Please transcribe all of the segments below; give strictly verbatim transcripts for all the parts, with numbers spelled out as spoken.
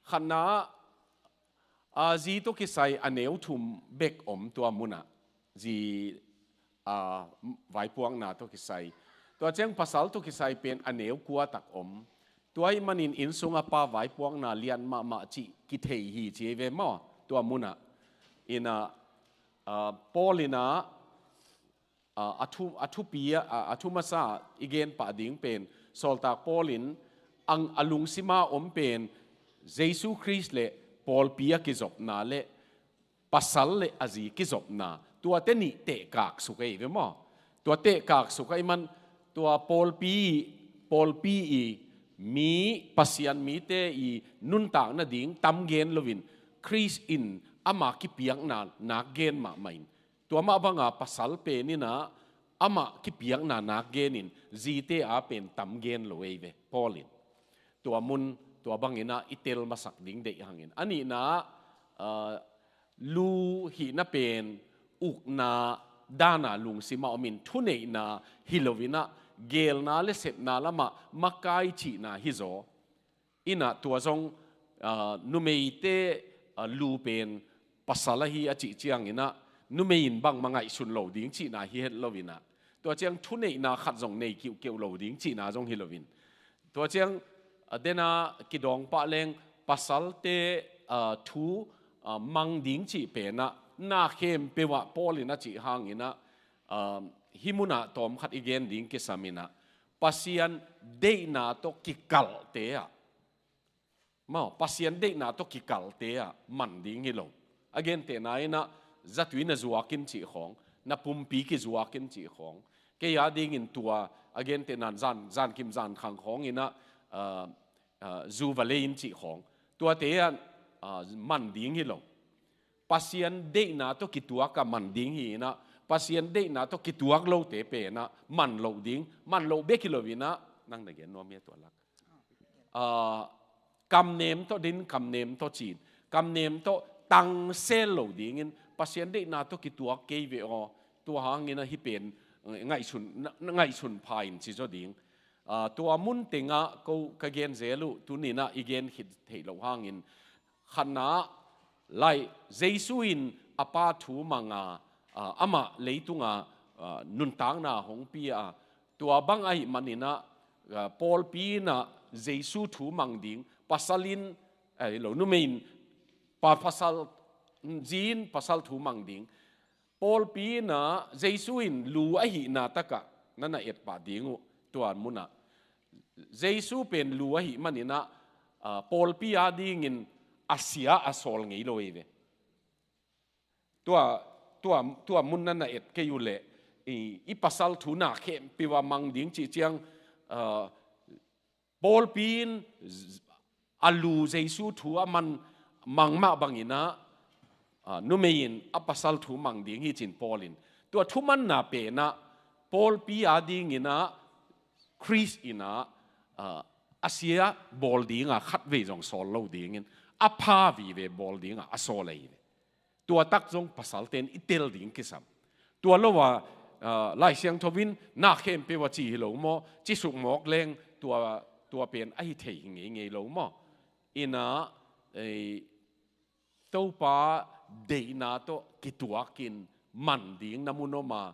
Khatna ah, zi tawh kisai a neu thum bek om tua munah, zi, a, vaipuakna tawh kisai. Tua ciang pasal tawh kisai pen a neu kua tak om. Tua ahih manin inn sungah pa vaipuakna lian mahmah cih kithei hi ci ei ve maw, tua munah. Inah, a, Paul inah, a, a thu, a thupi a, a, a thu masa i gen pah ding pen, sawltak Paul in ang a lungsima om pen Jesu Khrist le pawlpi a kizopna le pasal le a zi kizopna, tuate nih tehkak suk ei ve maw? Tua tehkak suk ei man, tua pawlpi, pawlpi i mi, Pasian mite i nuntak nading tam gen loin, Khrist in ama kipiakna nak gen mahmah in, tua mah banga pasal pen inah amah kipiakna nak genin zite a pen tam gen lo ei ve, Paul in. Tua mun, tua banginah i tel masak ding deih hangin. A nihna, a, lu hihna pen ukna dana lungsima omin, thuneihna hi loinah gelna le sepna lamah makai cihna hizaw. Inah tua zong, a, numeite, a, lu pen pasal ahi a cih cianginah numei in bangmah ngaihsun lo ding cihna hi het loinah, tua ciang thuneihna khat zong nei kiuhkeuh lo ding cihna zong hi loin, tua ciang, a, dena kidawng pah leng pasalte, a, thu, a, mang ding cih penah na khempeuh ah Paul in a cih hanginah, a, hih munah tawmkhat i gen ding kisam inah Pasian deihna tawh kikalhte ah, maw, Pasian deihna tawh kikalhte ah man ding hi lo. A gentehna inah zatui na zuakin cih khawng, na pumpi kizuakin cih khawng, kei a dingin tua, a gentehna zan, zankim zankhang khawng inah, a, a, zu va lei in cih khawng, tuate ah, a, man ding hi lo. Pasian deihna tawh kituak ah man ding hi inah, Pasian deihna tawh kituak lote penah man loh ding, man loh bek hi lo inah, nang na gen nuam hi a tua lak. A, kamnem tawh din, kamnem tawh cin, kamnem tawh tangsel lo dingin Pasian deihna tawh kituak kei ve aw, tua hangin ahi pen, eh, ngaihsun, na, na ngaihsun pha in ci zaw ding. A, tua mun tengah ko ka gen zel uh, tuninah i gen khit theih loh hangin, khatna lai, Jesu in a Pa thu manga, a, amah leitunga, a, nuntakna hong pia a, tua bang ahih maninah, a, pawlpi inah Jesu thu mang ding, pasal in, a, hi lo, numei in pa pasal, zi in pasal thu mang ding, pawlpi inah Jesu in lu ahihna takah na na et pah ding uh, tua munah Jesu pen lu ahih maninah, a, pawlpi a dingin a sia a sawl ngei lo ei ve. Tua, tua, tua mun na na et kei uh leh, i, i pasal thu na khempeuh a mang ding cih ciang, a, pawlpi in z-, a lu Jesu thu a man mang mah banginah, a, numei in a pasal thu mang ding hi cin Paul in. Tua thumanna penah pawlpi a dinginah Khrist inah, a, a sia bawl dinga khatvei zong sawl lo dingin a pha vive bawl dinga a sawl ahi ve. Tua tak zong pasalte in i tel ding kisam. Tua lo a, a, Lai Siangtho in na khempeuh a ci hi lo maw, ci suk mawk leng tua, tua pen ahi thei hi ngeingei lo maw? Inah, ei, Topa deihna tawh kituakin man ding na mun om a,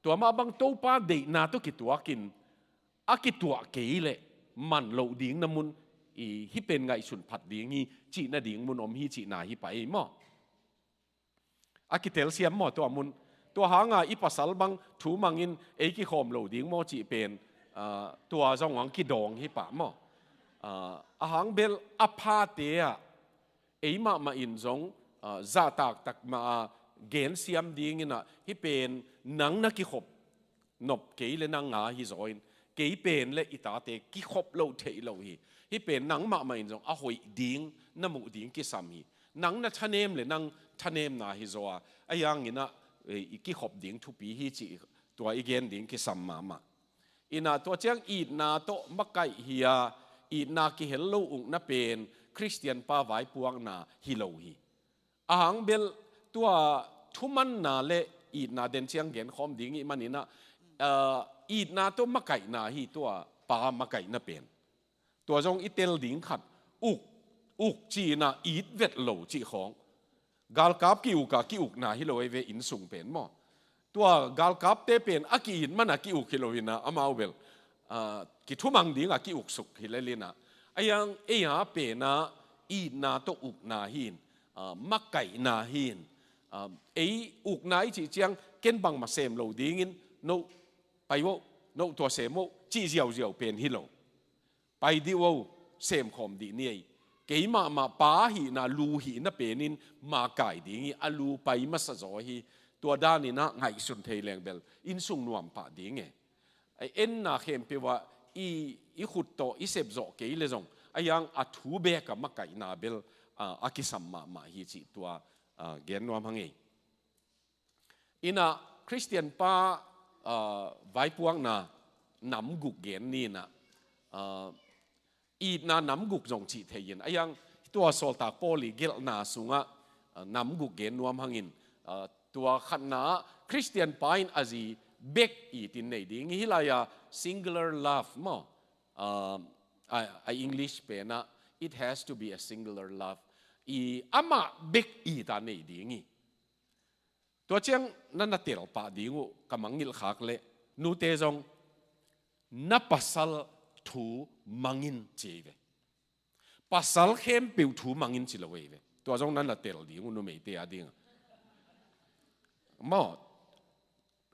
tua mah bang Topa deihna tawh kituakin a kituah kei leh man loh ding na mun, i, hih pen ngaihsun phat ding hi cih nading mun om hi cihna hi pah ei maw? A kitelsiam maw tua mun? Tua hanga i pasal bang thu mangin ei kikhawm lo ding maw cih pen, a, tua zong ang kidawng hi pah maw? A, a hang bel a phate ah ei mahmah in zong, a, zahtak tak mah a gensiam dinginah hih pen nang na kikhop nop kei le nang a hi zaw in, kei pen le i tate kikhop loh theih loh hi. Hih pen nang mahmah in zong a hoih ding na muh ding kisam hi. Nang na thanem le nang thanemna hi zaw a, a yanginah, eh, i kikhop ding thupi hi cih tua i gen ding kisam mahmah. Inah tua ciang itna tawh makaih hi a, itna kihel lo ukna pen Khristian pa vaipuakna hi lo hi. A hang bel tua thumanna le itna den ciang genkhawm ding ih maninah, ah, itna tawh makaihna hi tua pa makaihna pen. Tua zong i tel ding khat uk, uk ci-in ah it vet lo cih khawng. Galkap ki-uk a ki-ukna hi lo ei ve, innsung pen maw. Tua galkapte pen a ki-it man a ki-uk hi lo-in ah amau bel, ah, kithumang ding a ki-uksuk hi lel-in ah. Ahi hang ei a pen ah itna tawh ukna hi-in, ah, makaihna hi-in, ah, ei ukna i cih ciang ken bangmah sem lo dingin, no pai vo, no tua sem vo cih ziauziau pen hi lo. Pai dih vo, semkhawm dih ni ei. Kei mahmah pa hihna, lu hihna penin makai ding hi, a lu pai masa zaw hi. Tua danin ah ngaihsun thei leng bel innsung nuam pah ding e. Ei, enna khempeuh ah i, i khut tawh i sep zawh kei le zong, ahi hang a thu bek a makaihna bel, ah, a kisam mahmah hi cih tua, ah, gen nuam hang ei. In ah Khristian pa, ah, vaipuakna nam guk gen ni in ah, ah, itna nam guk zong cih thei-in, ahi hang tua sawltak Paul i gelhna sungah, ah, nam guk gen nuam hangin, ah, tua khatna ah Khristian pa in a zi bek itin nei ding hi lai-a, singular love maw. Ah, a, a English pen ah, it has to be a singular love. I amah bek it a nei ding hi. Tua ciang na na tel pah ding uh ka mangngilh khak leh, nute zong na pasal thu mang in ci ei ve. Pasal khempeuh thu mang in ci lo ei ve. Tua zong na na tel ding uh numeite a dingah. Maw,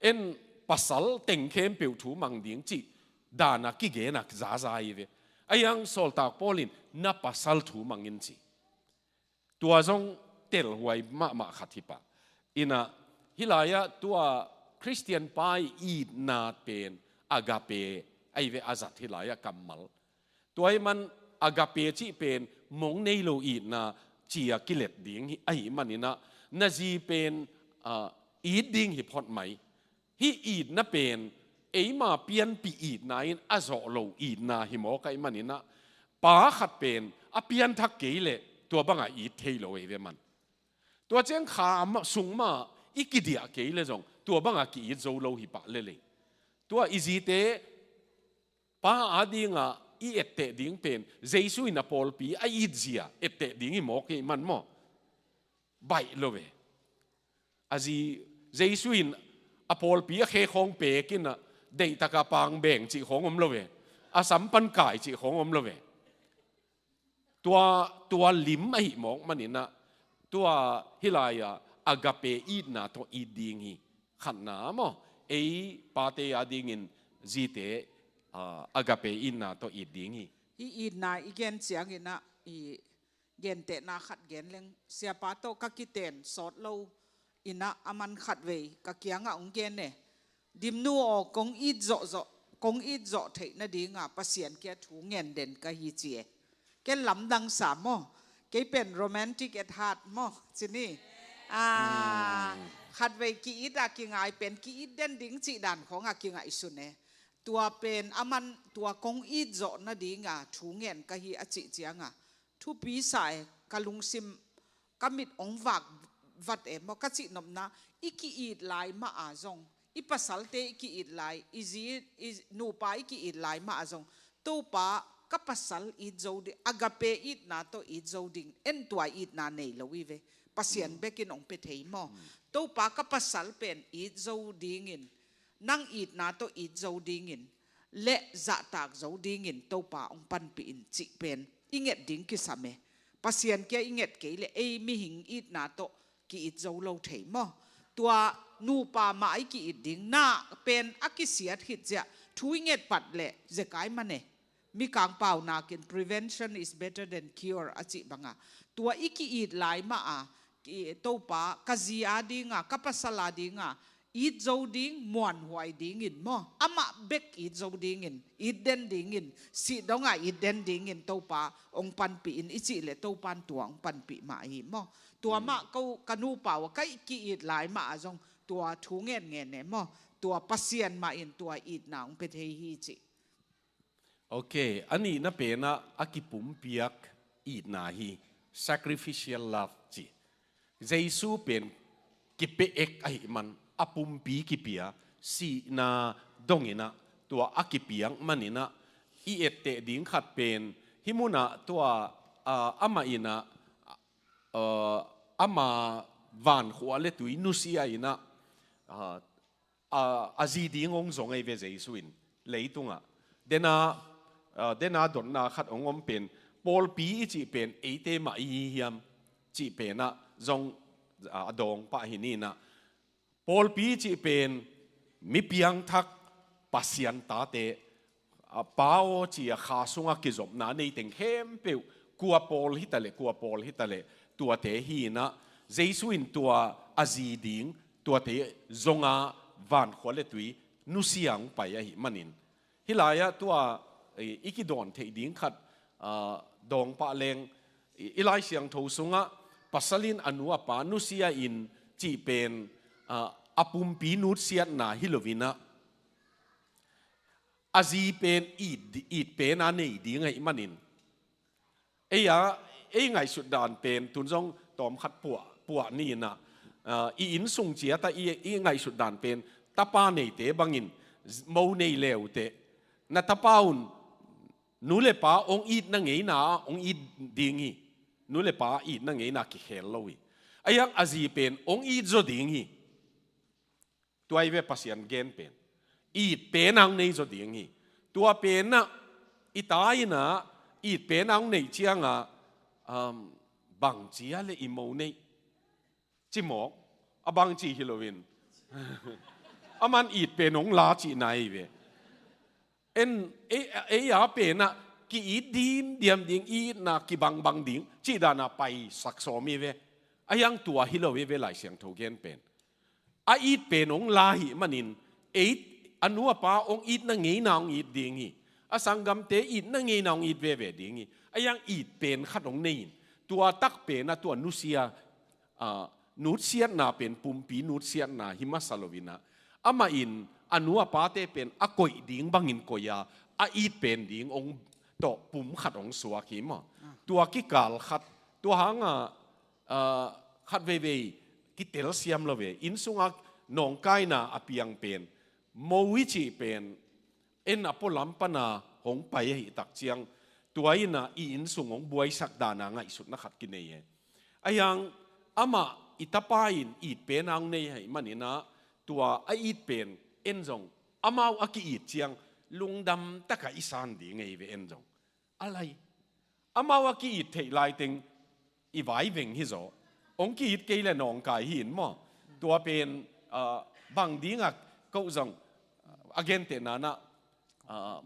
en pasal teng khempeuh thu mang ding cih dan a kigen a zaza ei ve. Ahi hang sawltak Paul in na pasal thu mang in ci. Tua zong telhuai mahmah khat hi pah. In ah, hih lai-ah tua Khristian pa i itna pen agape ahi ve, a zat hih lai-ah kammal. Tua ahih man agape cih pen mong nei lo itna ci-a kilet ding hi, ahih manin ah na zi pen, ah, it ding hi phot mai. Hih itna pen eima pianpih itna in a zawh lo itna hi mawk ahih manin ah, pa khat pen a pianthak kei leh tua bangah it thei lo ei ve man. Tua ciang kha mah, sung mah i kidiah kei le zong tua bangah ki-it zo lo hi pah lel ei. Tua i zite pa a dingah i etteh ding pen Jesu in a pawlpi a itzia etteh ding hi mawk ahih man maw. Baih lo ve. A zi, Jesu in a pawlpi a khe khawng pek in ah, deihtak a pang beng cih khawng om lo ve. A sam pan kai cih khawng om lo ve. Tua, tua lim ahih mawk manin ah, tua hih lai-ah agape itna tawh it ding hi. Khatna maw, ei pate a dingin zite, ah, agape itna tawh it ding hi. Hih itna i gen ciangin ah, i gentehna khat gen leng, siapa tawh ka kiten sawt lo in ah, a man khatvei ka kiangah hong gen e. Dimnu aw, kong it zawhzawh, kong it zawh theih nadinga Pasian kia thu ngen den ka hi ci e. Ken lamdang sa maw. Kei pen romantic at heart maw, ci ni. Ah, khatvei ki-it a kingai pen ki-it den ding cih dan khawng a kingaihsun e. Tua pen a man tua kong it zawh nadinga thu ngen ka hi a cih cianga thupi sa e, ka lungsim, ka mit hong vak vat e maw, ka cihnopna, i ki-it lai mah a zong, i pasalte i ki-it lai, i zi, i nupa i ki-it lai mah a zong, Topa, ka pasal it zo ding, agape itna tawh it zo ding, en tua itna nei lo hi ve. Pasian bekin hong pia thei maw. Topa, ka pasal pen it zo dingin, nang itna tawh it zo dingin, le zahtak zo dingin Topa hong panpih in cih pen i nget ding kisam e. Pasian kia i nget kei le ei mihing itna tawh ki-it zo lo thei maw. Tua nupa mah i ki-it ding, na pen a kisiat khit ciah thu i nget pat le zekai man e. Mikang paunak in prevention is better than cure a cih banga, tua i ki-it lai mah a, ki, Topa, ka zi a dinga, ka pasal a dinga it zo ding, muanhuai dingin maw, amah bek it zo dingin, it den dingin, sih donga it den dingin Topa hong panpih in i cih le Topan tua hong panpih mah hi maw. Tua mah ko ka nupa uh ka ki-it lai mah a zong tua thu ngenngen e maw. Tua Pasian mah in tua itna hong pia thei hi cih. Ok, a nihna penah a kipumpiak itna hi, sacrificial love ci. Jesu pen kipia-ek ahih man a pumpi kipia, sihna donginah tua a kipiak maninah i etteh ding khat pen hih munah tua ah, amah in ah, ah, ama vankhua le tui nusia in ah, ah, a, a zi ding hong zong ahi ve Jesu in leitungah. Dena, ah, dena dotna khat hong om pen, pawlpi i cih pen eite mah i hi hiam cih pen ah zong, ah, a dawng pah hi ni in ah. Pawlpi i cih pen mi piangthak, Pasian tate, a, Pa aw ci-a kha sungah kizopna nei teng khempeuh, kua pawl hi ta leh, kua pawl hi ta leh, tuate hi in ah, Jesu in tua a zi ding, tuate zong a vankhua le tui nusia hong pai ahih manin. Hih lai-ah tua, i, i kidawn theih ding khat, ah, dawng pah leng, i, i Lai Siangtho sungah pasal in a nu a pa nusia in cih pen, ah, a pumpi nutsiatna hi lo in ah, a zi pen it, it pen a nei ding ahih manin, ei a, ei ngaihsut dan pen, tun zong tawm khat puah, puah ni in ah, ah, i inn sung ciat ah i, i ngaihsut dan pen, tapa neite bangin, z-, mo nei leuteh, na tapa un nu le pa hong itna ngeina ah hong it ding hi. Nu le pa itna ngeina kikhel lo hi. Ahi hang a zi pen hong it zaw ding hi. Tua hi ve Pasian gen pen. It pen a hong nei zaw ding hi. Tua pen ah, i ta in ah, it pen a hong neih ciangah, um, bangci a le i mo neih, ci mawk, a bangci hi lo in. Aman it pen hong la cihna hi ve. En, ei, ei a pen ah, ki-it dimdiam ding, itna kibangbang ding cih dan a paisak sawm hi ve. Ahi hang tua hi lo hi ve Lai Siangtho gen pen. A it pen hong la ahih manin, ei, a nu a pa hong itna ngeina hong it ding hi. A sanggamte itna ngeina hong it veve ding hi. Ahi hang it pen khat hong nei in, tua tak pen ah tua nusia, ah, nutsiatna pen pumpi nutsiatna hi masa lo in ah, amah in a nu a pate pen a koih ding bangin koih a, a it pen ding hong tawh pum khat hong suak hi maw. Ah. Tua kikal khat, tua hang ah, ah, khat veivei kitelsiam lo ve. Inn sungah nawngkaina a piang pen, mo i cih pen, en a pualam pan a hong pai ahih tak ciang, tua in ah i inn sung hong buaisak dan a ngaihsutna khat kinei e. Ahi hang amah i tapa in it pen a hong nei ahih manin ah, tua a it pen en zong amau a ki-it ciang lungdam tak a i san ding ahi ve en zong. A lai. Amau a ki-it theih lai teng i vai veng hi zaw. Hong ki-it kei leh nawngkai hi in maw. Tua pen, ah, bang ding a ko zong, ah, a gentehna in ah, ah,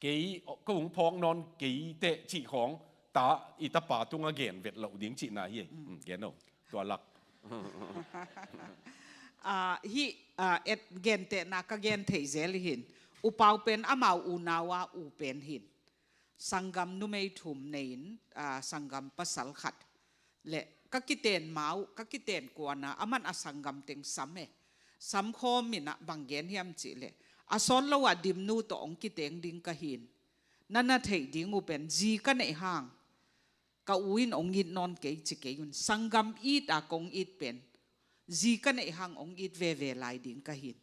kei, ko hong phawk nawn kei teh cih khawng, ta, i tapa tungah gen vet loh ding cihna hi. Mm. Mm, gen o. Tua lak. Ah, hih, ah, et gentehna ka gen thei zel hi in. U Pau pen amau unau a u pen hi in. Sanggam numei thum nei in, ah, sanggam pasal khat. Le ka kiten ma uh, ka kiten kuan a, aman a sanggam teng sam e. Sam khawm in ah bang gen hiam cih leh, a sawt lo ah Dimnu tawh hong kiteng ding ka hi in. Na na theih ding uh pen, zi ka neih hang ka u in hong it nawn kei ci kei un. Sanggam it a kong it pen, zi ka neih hang hong it veve lai ding ka hi in.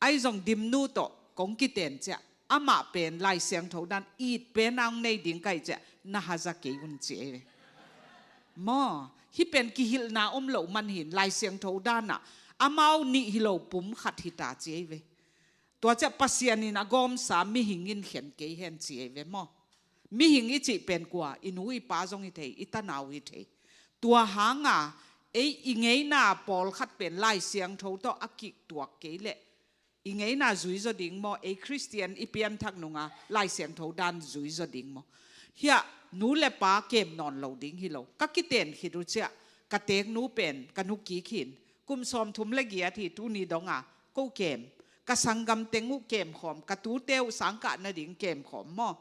Ahi zong Dimnu tawh kong kiten ciah, amah pen Lai Siangtho dan it pen a hong nei ding ka hih ciah, na haza kei un ci ei ve. Maw, hih pen kihilhna om loh man hi in, Lai Siangtho dan ah amau nih hi lo, pum khat hi ta ci ei ve. Tua ciah Pasian in a gawmsa mihing in khen kei hen ci ei ve maw. Mihing i cih pen kua, i nu i pa zong hi thei, i tanau hi thei. Tua hang a, ei i ngeina pawlkhat pen Lai Siangtho tawh a kiktuak kei leh, i ngeina zui zaw ding maw, ei Khristian i pianthak nung a Lai Siangtho dan zui zaw ding maw. Hiah nu le pa kem nawn lo ding hi lo. Ka kiten khit uh ciah, ka teeknu pen, ka nu kik hi in. Kum sawmthum le giat hi, tuni dong a ko kem. Ka sanggam teng uh kem khawm, ka tute uh sangkah nading kem khawm maw.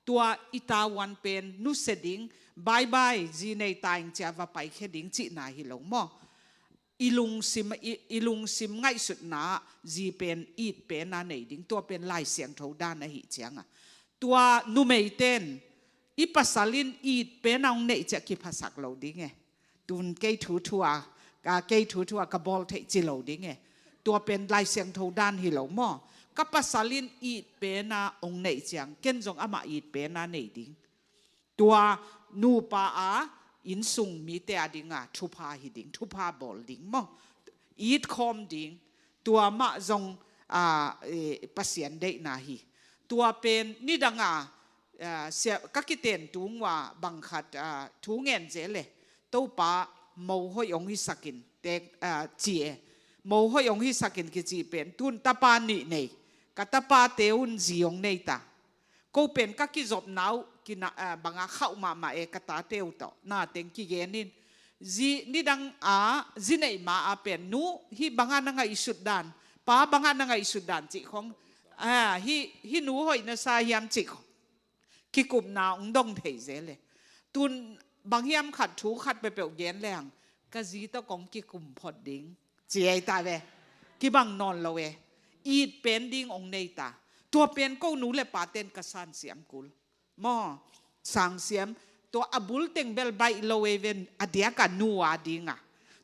Tua i tavuan pen nusia ding, bye bye, zi nei ta ing ci-a va paikhia ding cihna hi lo maw. I lungsim, i, i lungsim ngaihsutna ah zi pen it pen a nei ding, tua pen Lai Siangtho dan ahih ciang a. Tua numeite in, i pasal in it pen a hong neih ciah kiphasak lo ding e. Tun kei thu thu a, ka, kei thu thu a ka bawl theih ci lo ding e. Tua pen Lai Siangtho dan hi lo maw. Ka pasal in it pen a hong neih ciang, ken zong amah it pen a nei ding. Tua nupa a innsung mite a dinga thupha hi ding, thupha bawl ding maw. It khawm ding, tua mah zong, ah, eh, Pasian deihna hi. Tua pen nidanga, ah, sia, ka kiten tung ua bang khat, ah, thu ngen zel e. Topa, mo hoih hong hisakin, tek, ah, ci e. Mo hoih hong hisakin kici pen, tun tapa nih nei. Ka tapate un zi hong nei ta. Ko pen ka kizopna uh, kina, ah, banga khauh mahmah e ka tate uh tawh. Na teng kigen in. Zi nidang a, zi neih ma a pen, nu, hih banga na ngaihsut dan, pa banga na ngaihsut dan cih khong, ah, hih, hih nu hoih na sa hiam cih khong kikupna hong dong thei zel e. Tun bang hiam khat thu khat peuhpeuh gen leng, ka zi tawh kong kikum phot ding. Ci ei ta ve. Kibang nawn lo e. It pen ding hong nei ta. Tua pen ko nu le paten ka sansiam kul. Maw, sangsiam, tua a bul teng bel baih lo ei ven, a diaka nu a dinga.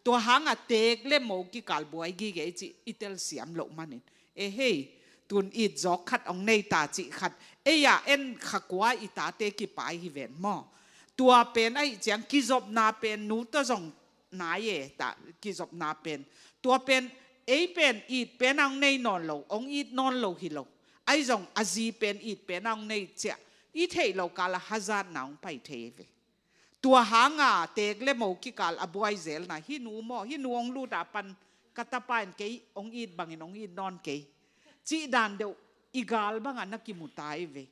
Tua hanga tek le mo kikal buai gige i ci i telsiam loh manin. E hei, tun it zawk khat hong nei ta cih khat. Ei a en kha kua i tate kipai hi ven maw. Tua pen ahi ciang kizopna pen nu tawh zong nai e ta kizopna pen. Tua pen, ei pen it pen a hong nei nawn lo, hong it nawn lo hi lo. Ahi zong a zi pen it pen a hong nei ciah. I theih lo kala hazatna hong pai thei ve. Tua hanga tek le mo kikal a buai zelna, hih nu maw, hih nu hong lut a pan ka tapa in kei hong it bangin hong it nawn kei. Cih dan deuh i gal banga na kimu ta ei ve.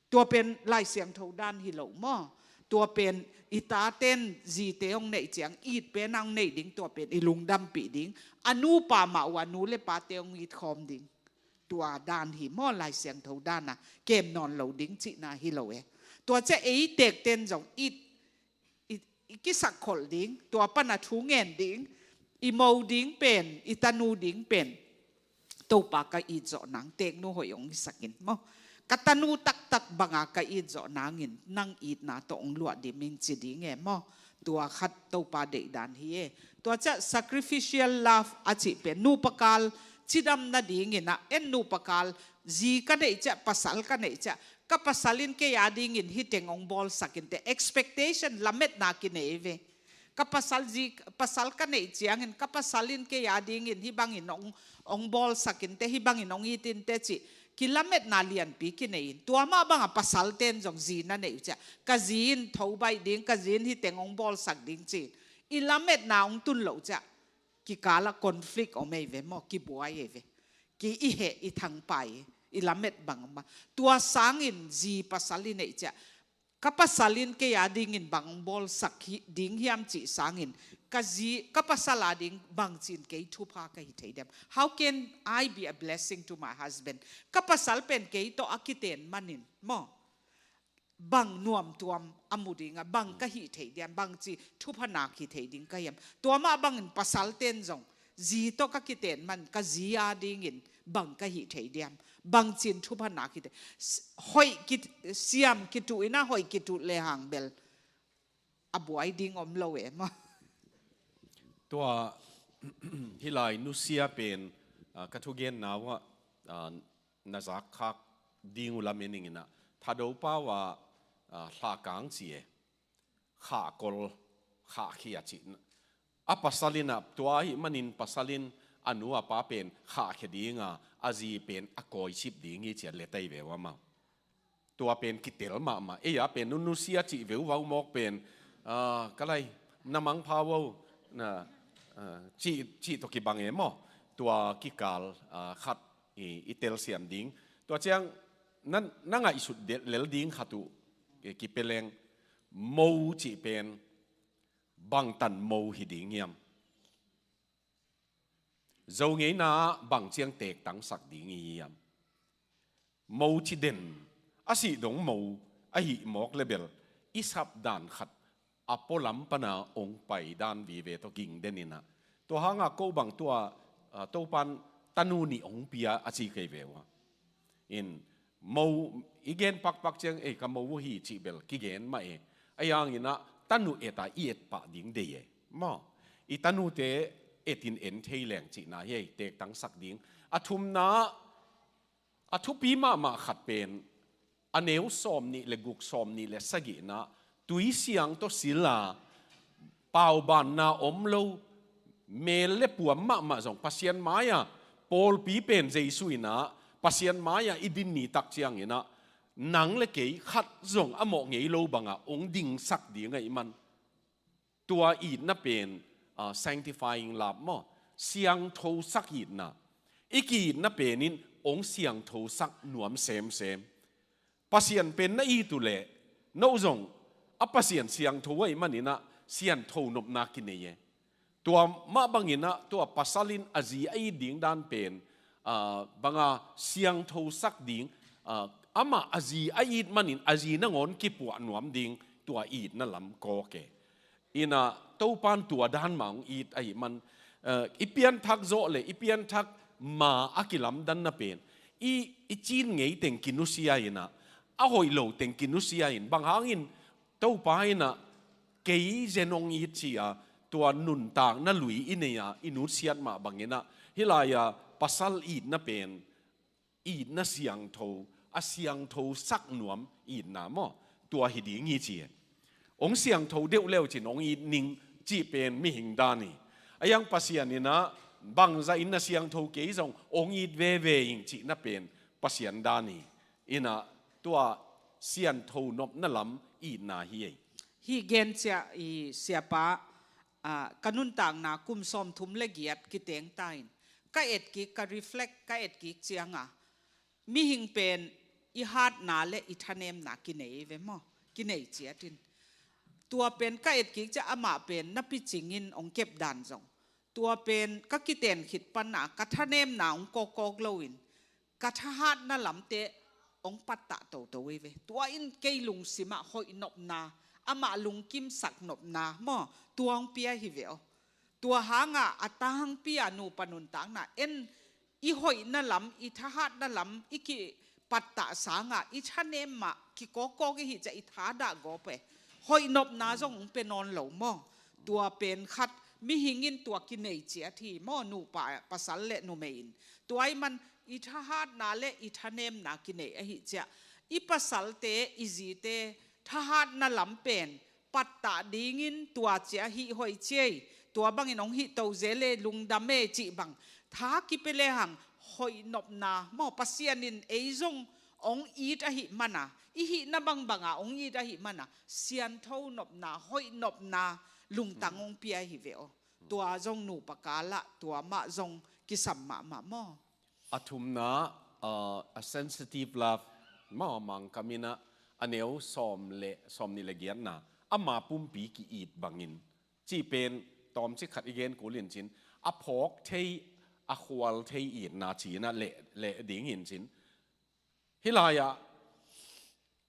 Tua pen Lai Siangtho dan hi lo maw. Tua pen i taten zite hong neih ciang it pen a hong neih ding, tua pen i lungdampih ding. A nupa mah uh a nu le pate hong it khawm ding. Tua dan hi maw, Lai Siangtho dana kem nawn lo ding cihna hi lo e. Tua ciah ei tekten zong it, i, i kisakkholh ding, tua pana thu ngen ding, i mo ding pen, i tanu ding pen. Topa ka it zawh nang, teknu hoih hong hisakin maw. Ka tanu taktak banga ka it zawh nangin, nang itna tawh hong luah dim ing ci ding e maw. Tua khat Topa deihdan hi e. Tua ciah sacrificial love a cih pen, nupa kal cidam nadingin ah, en nupa kal, zi ka neih ciah, pasal ka neih ciah, ka pasal in kei a dingin hih teng hong bawlsak in te, expectation, lametna kinei ve. Ka pasal zi, pasal ka neih ciangin, ka pasal in kei a dingin hih bangin hong, hong bawlsak in te, hih bangin hong it in te cih kilametna lianpi kinei in. Tua mah banga pasalten zong zi na neih uh ciah, ka zi in tho baih ding, ka zi in hih teng hong bawlsak ding ci-in i lametna hong tun loh ciah, kikala conflict om ei ve maw, kibuai ei ve. Ki i heh i thangpai, i lamet bang om a. Tua sangin zi pasal i neih ciah, ka pasal in kei a dingin bang hong bawlsak hi, ding hiam cih sangin, ka zi, ka pasal a ding bangcin kei thupha ka hi thei diam? How can I be a blessing to my husband? Ka pasal pen kei tawh a kiten manin maw, bang nuamtuam a mu dinga, bang ka hih thei diam, bangci thupha nak hi thei ding ka hiam? Tua mah bangin pasalten zong, zi tawh ka kiten man, ka zi a dingin bang ka hih thei diam, bangcin thupha nak hi thei. S-, hoih ki, siam kituh in ah hoih kituh lehang bel a buai ding om lo e maw. Tua, hih lai nusia pen, ah, ka thugenna uh ah, ah, na zakkhak ding uh lamen ing in ah, Thadou pau ah, ah, hlakang ci e, khahkol, khahkhia cih. A pasal in ah, tua ahih manin pasal in a nu a pa pen khahkhia dinga, a zi pen a kawicip ding hi ci a let ei ve uh a maw. Tua pen kitel mahmah. Ei a pen nu nusia cih veu vau mawk pen, ah, ka lai, na mangpha uh, na, ah, cih, cih tawh kibang e maw. Tua kikal, ah, khat i, i telsiam ding. Tua ciang na, na ngaihsut de-, lel ding khat uh, eh, kipia leng, mo cih pen bangtan mo hi ding hiam? Zo ngeina ah bang ciang tektangsak ding i hiam? Mo ci den, a sih dong mo, ahih mawk le bel, i sap dan khat, a pualam pana hong pai dan vive tawh ging den in ah. Tua hanga ko bang tua, ah, Topan tanu nih hong pia a ci kei ve uh a. In, mo, i gen pakpak ciang, ei, ka mo uh hi cih bel kigen mah e. Ahi hangin ah, tanu et a i et pah ding dei e. Maw, i tanute etin en thei leng cihna hi ei, tektangsak ding. A thumna, a thupi mahmah khat pen, a neu sawm nih le guk, sawm nih le sagihna, tui siang tawh sil a, paubanna om lo, mel le puam mahmah zong Pasian mai-ah, pawlpi pen Jesu in ah Pasian mai-ah i din ni tak ciangin ah, nang le kei khat zong a mawh ngei lo bangah hong dingsak ding ahih man, tua itna pen, ah, sanctifying love maw, siangthosak itna. I ki-itna pen in hong siangthosak nuam semsem. Pasian pen na it uh leh, no zong a Pasian siangtho ahih manin ah siangtho nopna kinei e. Tua mah bangin ah tua pasal in a zi a it ding dan pen, ah, banga siangthosak ding, ah, amah a zi a it manin a zi nangawn kipuah nuam ding, tua itna lam kawk e. In ah Topa in tua dan mah hong it ahih man, eh, i pianthak zawh le i pianthak ma a kilamdanna pen i, i cin ngei teng kinusia in ah, a hoih lo teng kinusia in, bang hangin Topa in ah kei zen hong it ci-a, tua nuntakna lui i nei-a i nutsiat mah bangin ah, hih lai-a pasal itna pen itna siangtho, a siangthosak nuam itna maw, tua hi ding hi ci. Hong siangtho deuh leu cin hong it ning cih pen mihing dan hi. A yang Pasian in ah bangzah in na siangtho kei zong hong it veve ing cihna pen Pasian dan hi. In ah tua siangtho nopna lam itna hi ei. Hih gen ciah i siapa, ah, ka nuntakna kum sawmthum le giat kiteng ta in, ka etkik, ka reflect, ka etkik cianga, mihing pen i hatna le i thanemna kinei ve maw, kinei ciat in. Tua pen ka etkik ciah amah pen na picing in hong kep dan zong, tua pen ka kiten khit pana ka thanemna hong kawkkawk loin, ka thahatna lamte hong pattah toto ei ve. Tua in kei lungsimah hoih nopna, amah lungkimsak nopna maw, tua hong pia hi ve aw. Tua hanga a tangpi-a nupa nuntakna en, i hoihna lam, i thahatna lam i kipattah sanga i thanem mah kikawkkawk i hih ciah i thadah gawp e. Hoih nopna zong hong pia nawn lo maw. Tua pen khat, mihing in tua kinei ciat hi maw, nupa, pasal le numei in. Tua ahih man i thahatna le i thanemna kinei ahih ciah, i pasalte, i zite thahatna lam pen pattah dingin tua ciah hih hoih ci ei, tua bangin hong hih to zel e, lungdam e cih bang tha kipia lehang, hoih nopna maw, Pasian in ei zong hong it ahih mana, i hihna bangbanga hong it ahih mana, siangtho nopna, hoih nopna lungtang hong pia hi ve aw. Tua zong nupa kalah tua mah zong kisam mahmah maw. A thumna, uh, a sensitive love, maw, Mangkam in ah a neu sawm le, sawmnih le giatna, ama pumpi ki-it bangin cih pen tawmcik khat i gen kul in cin, a phawk thei, a khual thei itna ci-in ah leh, leh ding in cin. Hih lai-ah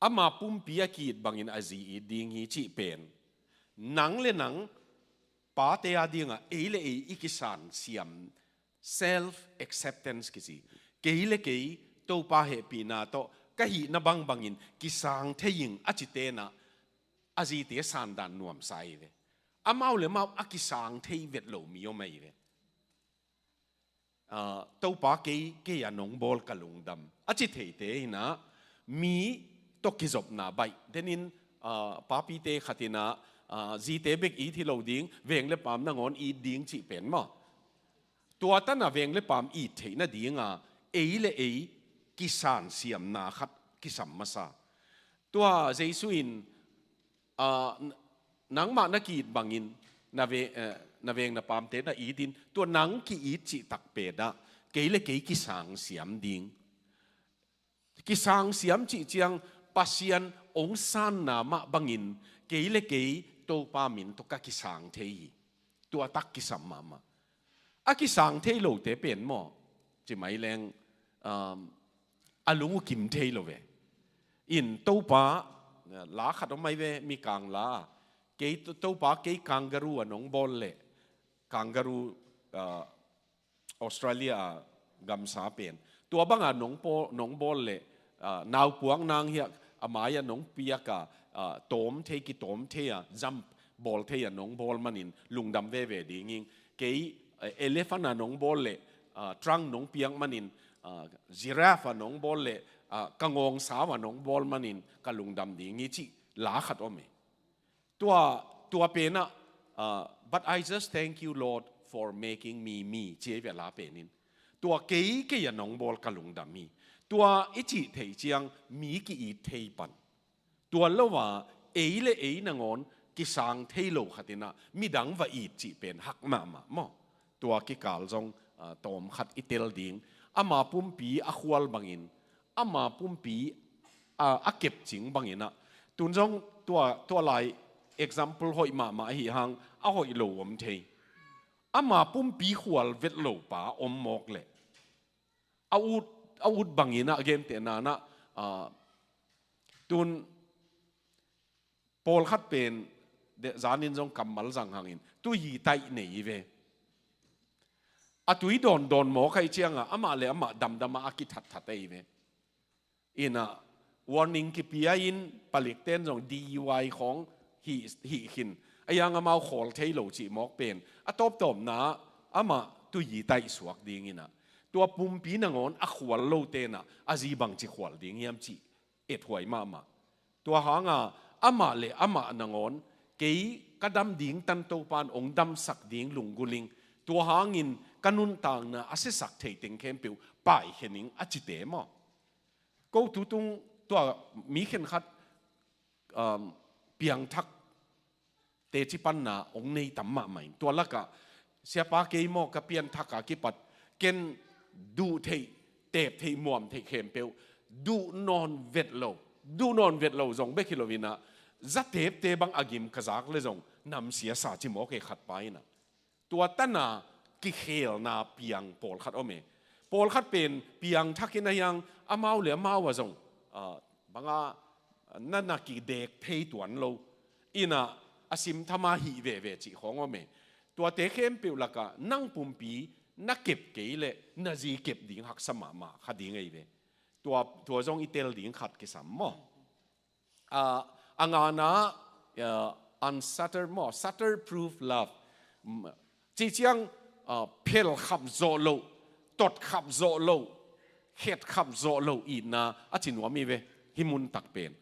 ama pumpi a ki-it bangin a zi it ding hi cih pen, nang le nang pate a dingah ei le ei i kisan siam, self acceptance kici. Kei le kei Topa hehpihna tawh ka hihna bangbangin kisang thei ing a cite in ah, a zite sandan nuamsa hi ve. Amau le mau a kisang thei vet lo mi om ahi ve. Ah, Topa, kei, kei a nong bawl ka lungdam a ci theite in ah, mi tawh kizopna baih. Denin, ah, papite khat in ah, ah, zite bek it hi lo ding, veng le paam nangawn it ding cih pen maw. Tua tan a veng le paam it theih nadinga ei le ei kisan siamna khat kisam masa. Tua Jesu in, ah, n-, nangmah na ki-it bangin na ve-, eh, na veng na paamte na it in, tua nang ki-it cih takpet ah kei le kei kisang siam ding. Kisang siam cih ciang Pasian hong sanna mah bangin kei le kei Topa min tawh ka kisang thei hi. Tua tak kisam mahmah. A kisang thei lote pen maw, ci mai leng, um, a lung uh kim thei lo ve. In Topa, la khat om mai ve, Mikang la. Kei To-, Topa, kei kangaroo a nong bawl leh, kangaroo, ah, Australia a gamsa pen, tua banga nong paw-, nong bawl leh, ah, naupuak nang hiah a mai-ah nong piak a, ah, tawm thei, kitawm thei a, jump bawl thei a nong bawl manin lungdam veve ding ing. Kei, eh, elephant a nong bawl leh, ah, trunk nong piak manin, ah, giraffe a nong bawl leh, ah, ka ngawng sau a nong bawl manin ka lungdam ding hi cih la khat om e. Tua, tua penah, ah, "But I just thank you, Lord, for making me me," ci ei ve la penin. Tua kei, kei a nong bawl ka lungdam hi. Tua i cih theih ciang mi ki-it thei pan. Tua lo a, ei le ei nangawn kisang thei lo khat inah midang va it cih pen hak mahmah maw. Tua kikal zong, ah, tawm khat i tel ding. Ama pumpi a khual bangin, ama pumpi, ah, a kepcing banginah. Tun zong tua, tua lai example hoih mahmah ahi hang, a hoih lo om thei. Ama pumpi khual vet lo pa om mawk leh, a ut, a ut banginah a gentehna nah, ah, tun pawlkhat pen, de, zanin zong kammal zang hangin, tuyi taih nei hi ve. A tui dawndawn mawk ahi ciangah, amah le amah damdama a kithatthat ahi ve. Inah, warning kipia in, palikten zong D U I khawng hih, hih khin. A yang amau khawl thei lo cih mawk pen. A tawptawpna, amah tuyi taih suak dinginah. Tua pumpi nangawn a khual lo tenah, a zi bangci khual ding hiam cih ethuai mahmah. Tua hanga, amah le amah nangawn, kei ka dam ding tan Topan ong damsak ding lunggulh ing. Tua hangin ka nuntakna a siasak thei teng khempeuh paikhen ing a cite maw. Ko tutung tua mi khenkhat, um, piangthak teci panna ong nei tam mahmah in. Tua lakah, siapa kei maw ka pianthak a kipat, ken duh theih, tep theih, muam theih khempeuh, duh nawn vet lo, duh nawn vet lo zong bek hi loinah, zatepte bang a gim ka zak le zong, namsia sa ci mawk e khat pa inah. Tua tana kikhelna piang pawlkhat om e. Pawlkhat pen piangthakin a hiang amau le amau a zong, ah, banga na na kidek thei tuan lo. Inah a simthama hih veve cih khawng om e. Tuate khempeuh lakah nang pumpi na kep kei leh na zi kep ding haksa mahmah kha ding ei ve. Tua, tua zong i tel ding khat kisam maw. Ah, a ngana, ah, unshuttered maw, shutter proof love. Mm, cih ciang, ah, phelkhap zawh loh, totkhap zawh loh, khetkhap zawh loh itna a ci nuam hi ve, hih muntak pen.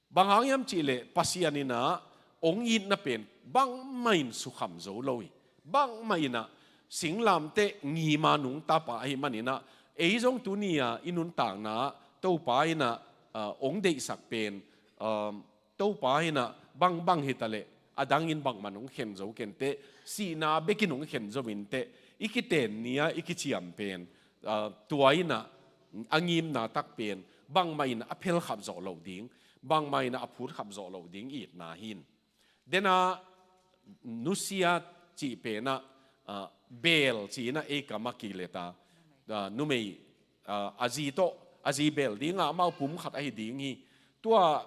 Bang hang hiam cihleh Pasian inah ong itna pen bangmah in sukham zo lo hi. Bangmah inah singlamteh ngima nungta pa ahi maninah, ei zong tuni-a i nuntakna ah Topa inah, ah, ong deihsak pen, ah, Topa inah bangbang hitaleh, adangin bangmah nong khen zo kenteh, sihna bekin nong khen zo inteh, i kiten ni-a i kiciam pen, ah, tua inah a ngimna tak pen, bangmah inah a phelkhap zawh loh ding, bangmah inah a phutkhap zawh loh ding itna hi in. Dena nusia cih penah, ah, beel ci inah ei kam a kilet a, ah, numei, ah, a zi tawh, a zi beel dingah amau pum khat ahi ding hi. Tua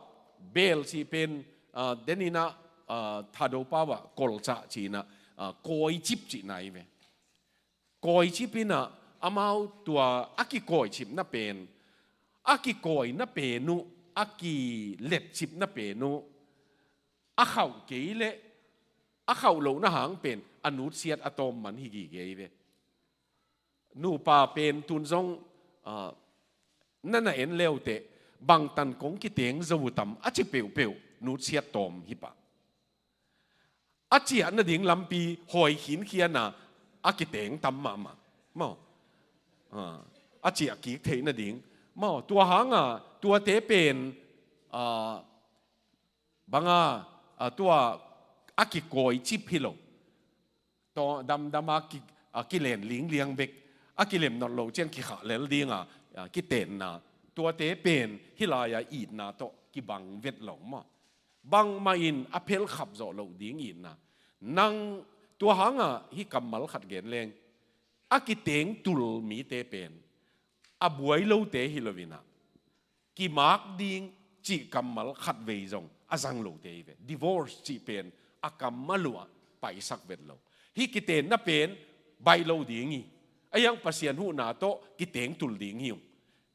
beel cih pen, ah, deninah, ah, Thadou pau ah kolcah ci inah, ah, kawicip cihna hi ve. Kawicip inah amau tua a kikawicipna pen, a kikawina pen uh, a kiletcipna pen uh, a khauh kei leh, a khauh lohna hang pen a nutsiat a tawm man hi gige hi ve. Nupa pen tun zong, ah, na na en leuteh, bangtan kong kiteng zo uh tam a ci peuhpeuh nutsiat tawm hi pah. A ciah nading lampi hawi khinkhiana a kiteng tam mahmah maw. Ah, a ciah kik theih nading maw. Tua hanga tuate pen, ah, banga, ah, tua a kikawicip hi lo. Tua damdama ki, ah, kilen lingliang bek, a kilem nawn loh ciang kikhah lel dinga, ah, kitenna. Tuate pen hih lai-a itna tawh kibang vet lo maw. Bangmah in a phelkhap zawh loh ding itna. Nang tua hanga hih kammal khat gen leng. A kiteng tul mite pen, a buai lote hi loinah, kimak ding cih kammal khatvei zong a zang lote hi ve. Divorce cih pen a kammal uh ah paisak vet lo. Hih kitenna pen baih lo ding hi. A hiang Pasian huhna tawh kiteng tul ding hi ung.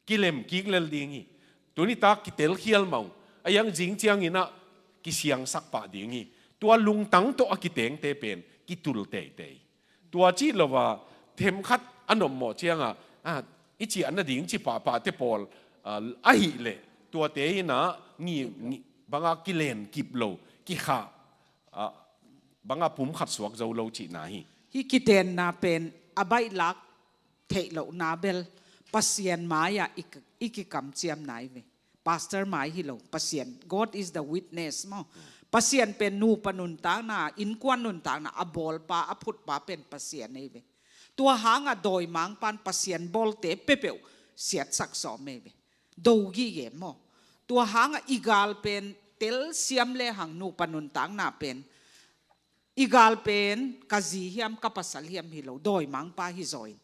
Kilem kik lel ding hi. Tuni tak kitel khial mah ung. A hiang zing cianginah kisiangsak pah ding hi. Tua lungtang tawh a kitengte pen kitul teitei. Tua cih lo a themkhat a nopmawh cianga, ah, i ciah nading ci pahpahte pawl, ah, ahih leh tuate inah ngi, ngi, banga kilen kip lo, kikhah, ah, bangah pum khat suak zo lo cihna hi. Hih kitenna pen a baihlak theih lohna bel Pasian mai-ah i, i kikamciamna hi ve. Pastor mai hi lo, Pasian, God is the witness maw. Pasian pen nupa nuntakna, innkuan nuntakna a bawlpa, a phutpa pen Pasian hi ve. Tua hangah dawimangpan Pasian bawlte peuhpeuh siatsak sawm hi ve. Do gige maw. Tua hangah i gal pen telsiam lehang nupa nuntakna pen, i gal pen ka zi hiam, ka pasal hiam hi lo, dawimangpa hi zaw in.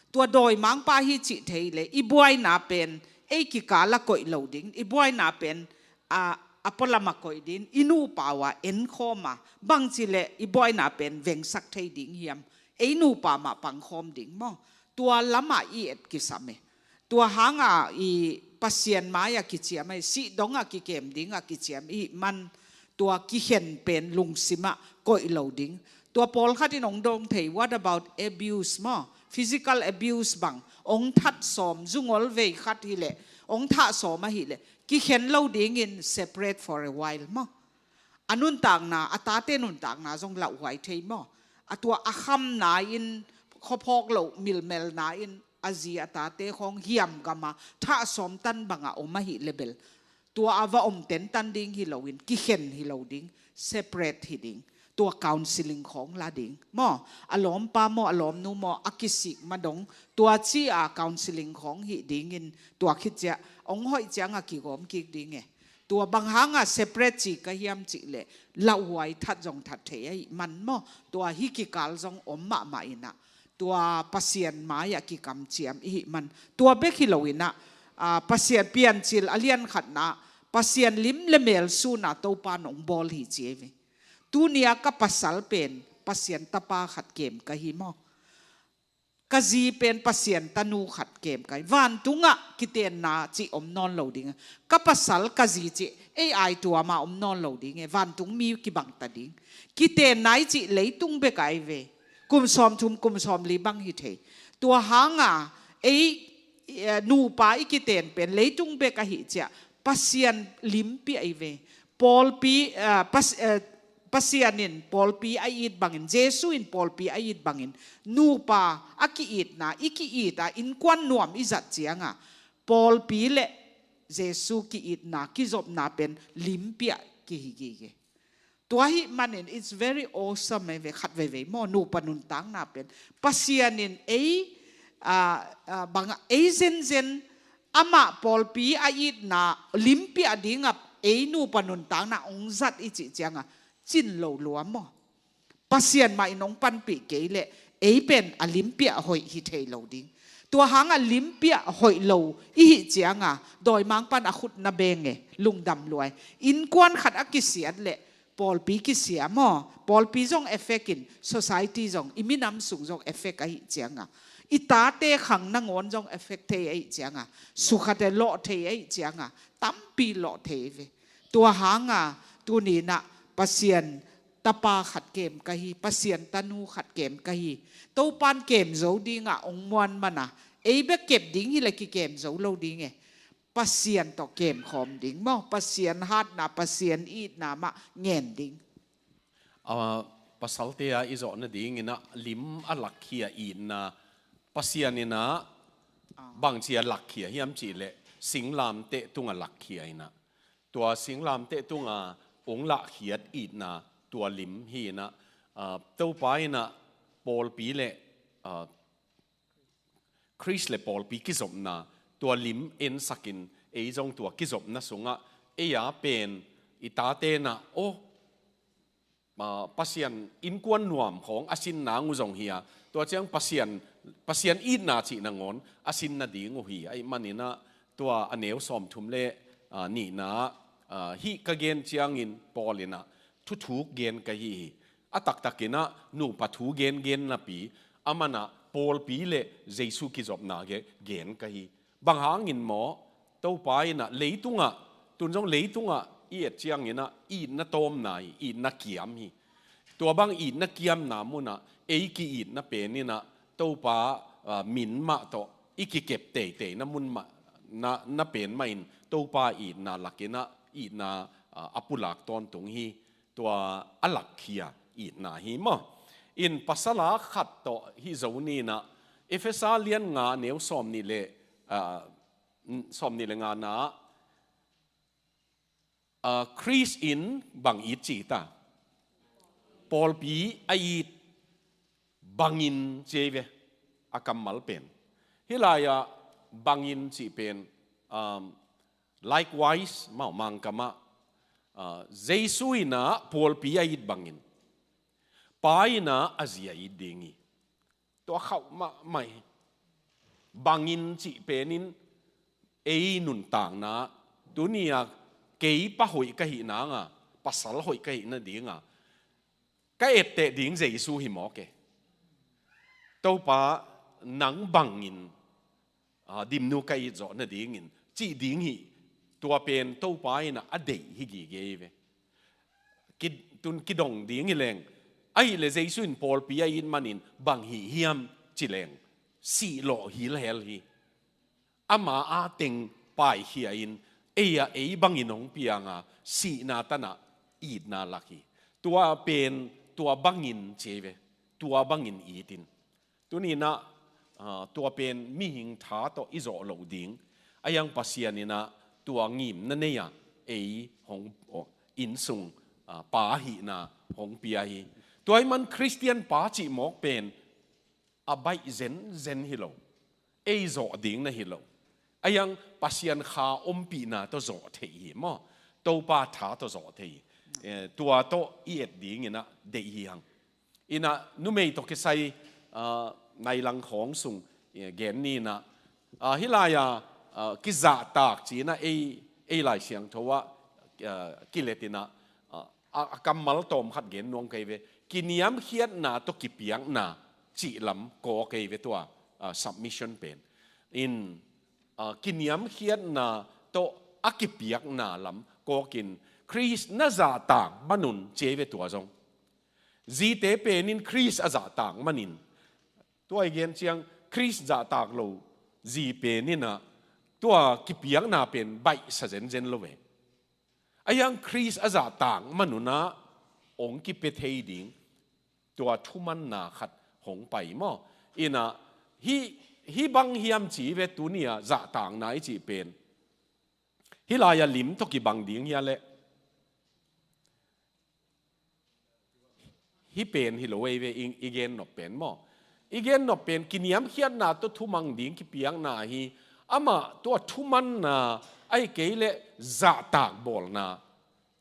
Tua dawimangpa hi cih thei leh i buaina pen ei kikal ah koih lo ding, i buaina pen a, a pualam ah koih ding, i nupa uh ah enkhawm a, bangci leh i buaina pen vengsak thei ding hiam, ei nupa mah pangkhawm ding maw. Tua lamah i et kisam e. Tua hangah i Pasian mai-ah kiciam a, i sih dongah kikem dingah kiciam i hih man, tua kikhen pen lungsimah koih lo ding. Tua pawlkhat in hong dong thei, what about abuse maw? Physical abuse bang, hong that sawm, zungol vei khat hileh, hong thah sawm ahileh, kikhen lo dingin separate for a while maw. A nuntakna, a tate nuntakna zong lauhuai thei maw. A tua a khamna in khuaphawk loh milmelna in a zi a tate khawng hiam gama thah sawm tan banga om ahileh bel, tua a va om tentan ding hi loin, kikhen hi lo ding, separate hi ding. Tua counseling khawng la ding maw. A lawmpa maw, a lawmnu maw, a kisik ma dong, tua ci-a counseling khawng hih dingin, tua khit ciah hong hoih ciangah kigawm kik ding e. Tua bang hangah separate ci ka hiam cihleh, lauhuai that zong that thei ahih man maw. Tua hih kikal zong om mahmah inah, tua Pasian mai-ah kikamciam i hih man. Tua bek hi lo inah, ah, Pasian Piancil a lian khatna, Pasian lim le mel suna Topa nong bawl hi ci ei ve. Tuni-a ka pasal pen Pasian tapa khat kem ka hi maw. Ka zi pen Pasian tanu khat kem ka hi. Vantungah kitenna cih om nawn lo ding. Ka pasal ka zi cih ei aituama om nawn lo ding e. Vantung mi kibangta ding. Kitenna i cih leitung bek ai ve. Kum sawmthum, kum sawmli bang hi thei. Tua hanga ei, eh, nupa i kiten pen leitung bek ahi ciah Pasian limpi ai ve. Pawlpi, eh, pas-, eh, Pasian in pawlpi a it bangin, Jesu in pawlpi a it bangin, nupa a ki-itna, i ki-it a innkuan nuam i zat cianga pawlpi le Jesu ki-itna, kizopna pen limpi ah kihi gige. Tua hih manin it's very awesome ei ve, khat veivei maw, nupa nuntakna pen Pasian in ei, ah, ah, banga ei zenzen amah pawlpi a itna limpi a dinga ei nupa nuntakna ong zat i cih cianga cin lo lua maw. Pasian mah in ong panpih kei leh ei pen a limpi a hoih hi thei lo ding. Tua hanga limpi a hoih lo i hih cianga dawimangpan a khut na beng e, lungdam luai. Innkuan khat a kisiat leh pawlpi kisia maw. Pawlpi zong effect in, society zong, i minam sung zong effect ahi cianga, i tate khang nangawn zong effect thei ahi cianga, sukhate lawh thei ahi cianga, tampi lawh thei ve. Tua hanga tuninah Pasian tapa khat kem ka hi, Pasian tanu khat kem ka hi. Topan kem zo dinga ong muan mana, ei bek kep ding hi le kikem zo lo ding e. Pasian tawh kemkhawm ding maw, Pasian hatna, Pasian itna mah ngen ding. A, pasalte a i zawh nadingin ah lim a lakkhia itna, Pasian in ah bangci a lakkhia hiam cihleh singlamteh tunga lakkhia inah, tua singlamteh tunga ong lahkhiat itna, tua lim hi inah, a, Topa inah pawlpi le, a, Khrist le pawlpi kizopna, tua lim ensakin ei zong tua kizopna sungah ei a pen i tate nah, aw, a, Pasian innkuan nuam khawng a sin nang uh zong hi a, tua ciang Pasian, Pasian itna cih nangawn a sin nading uh hi. Ahi maninah tua a neu sawmthum le, a, nihna, a, hih ka gen ciangin Paul inah thuthuk gen ka hi hi. A taktakinah nupa thu gengen napi, amanah pawlpi le Jesu kizopna ge-, gen ka hi. Bang hangin maw, Topa inah leitungah, tun zong leitungah i et cianginah itna tawmna hi, itna kiam hi. Tua bang itna kiamna munah ei ki-itna peninah Topa, a, min mah tawh i kikep teitei na mun mah, na, na pen mahin Topa itna lakinah itna, a, a pulak tawntung hi. tua a lakkhia itna hi maw. In pasal a khat tawh hih zo ni in ah, Efesa lian nga neu sawm nih le, ah, sawm nih le nga na ah, Khrist in bang it ci ta? Pawlpi a it bangin ci ei ve, a kammal pen. Hih lai-ah bangin cih pen, um, likewise, mau Mangkam ah, uh, Jesu in ah pawlpi a it bangin, Pa in ah a zi a it ding hi. Tua khauh mahmah hi. Bangin cih pen in ei nuntakna, tuni-a kei pa hoih ka hih nang a, pasal hoih ka hih nading a, ka etteh ding Jesu hi mawk e. Topa, nang bangin, ah, Dimnu ka it zawh nadingin cih ding hi. Tua pen Topa in ah a deih hi gige hi ve. Ki-, tun kidong ding hi leng, ahih leh Jesu in pawlpi a it manin bang hih hiam ci leng, sih lawh hilhel hi. Ama a teng paikhia in, ei a ei bangin hong piang a, sihna tan ah itna lak hi. Tua pen, tua bangin ci ei ve, tua bangin it in. Tuni in ah, ah, tua pen mihing tha tawh i zawh loh ding. A hiang Pasian in ah tua ngimna nei a, ei hong, oh, innsung, ah, pa hihna hong pia hi. Tua ahih man Khristian pa cih mawk pen a baih zenzen hi lo. Ei zawh ding na hi lo. A hiang Pasian Kha ompihna tawh zawh theih hi maw. Topa tha tawh zawh theih hi. Eh, tua tawh i et ding in ah deih hi hang. In ah numei tawh kisai, ah, nai lang khawng sung, eh, gen ni in ah, ah, hih lai-a, ah, kizahtak ci in ah ei, ei Lai Siangtho ah, ah, kilet in ah, ah, a, a kammal tawm khat gen nuam ka hi ve. Kiniamkhiatna tawh kipiakna cih lam kawk ka hi ve tua, ah, submission pen. In, ah, kiniamkhiatna tawh a kipiakna lam kawk in, Khrist na zahtak man un ci ei ve tua zong. Zite pen in Khrist a zahtak manin, tua i gen ciang Khrist zahtak lo zi pen in ah tua kipiakna pen baihsa zenzen lo ve. A hiang Khrist a zahtak man un ah hong kipia thei ding tua thumanna khat hong pai maw. In ah hih, hih bang hiam ci ve, tuni-a zahtakna i cih pen. Hih lai-a lim tawh kibang ding hi a leh, hih pen hi lo ei ve, i, i gen nop pen maw. I gen nop pen kiniamkhiatna tawh thumang ding kipiakna hi. Amah tua thumanna, ahih kei leh zahtak bawlna,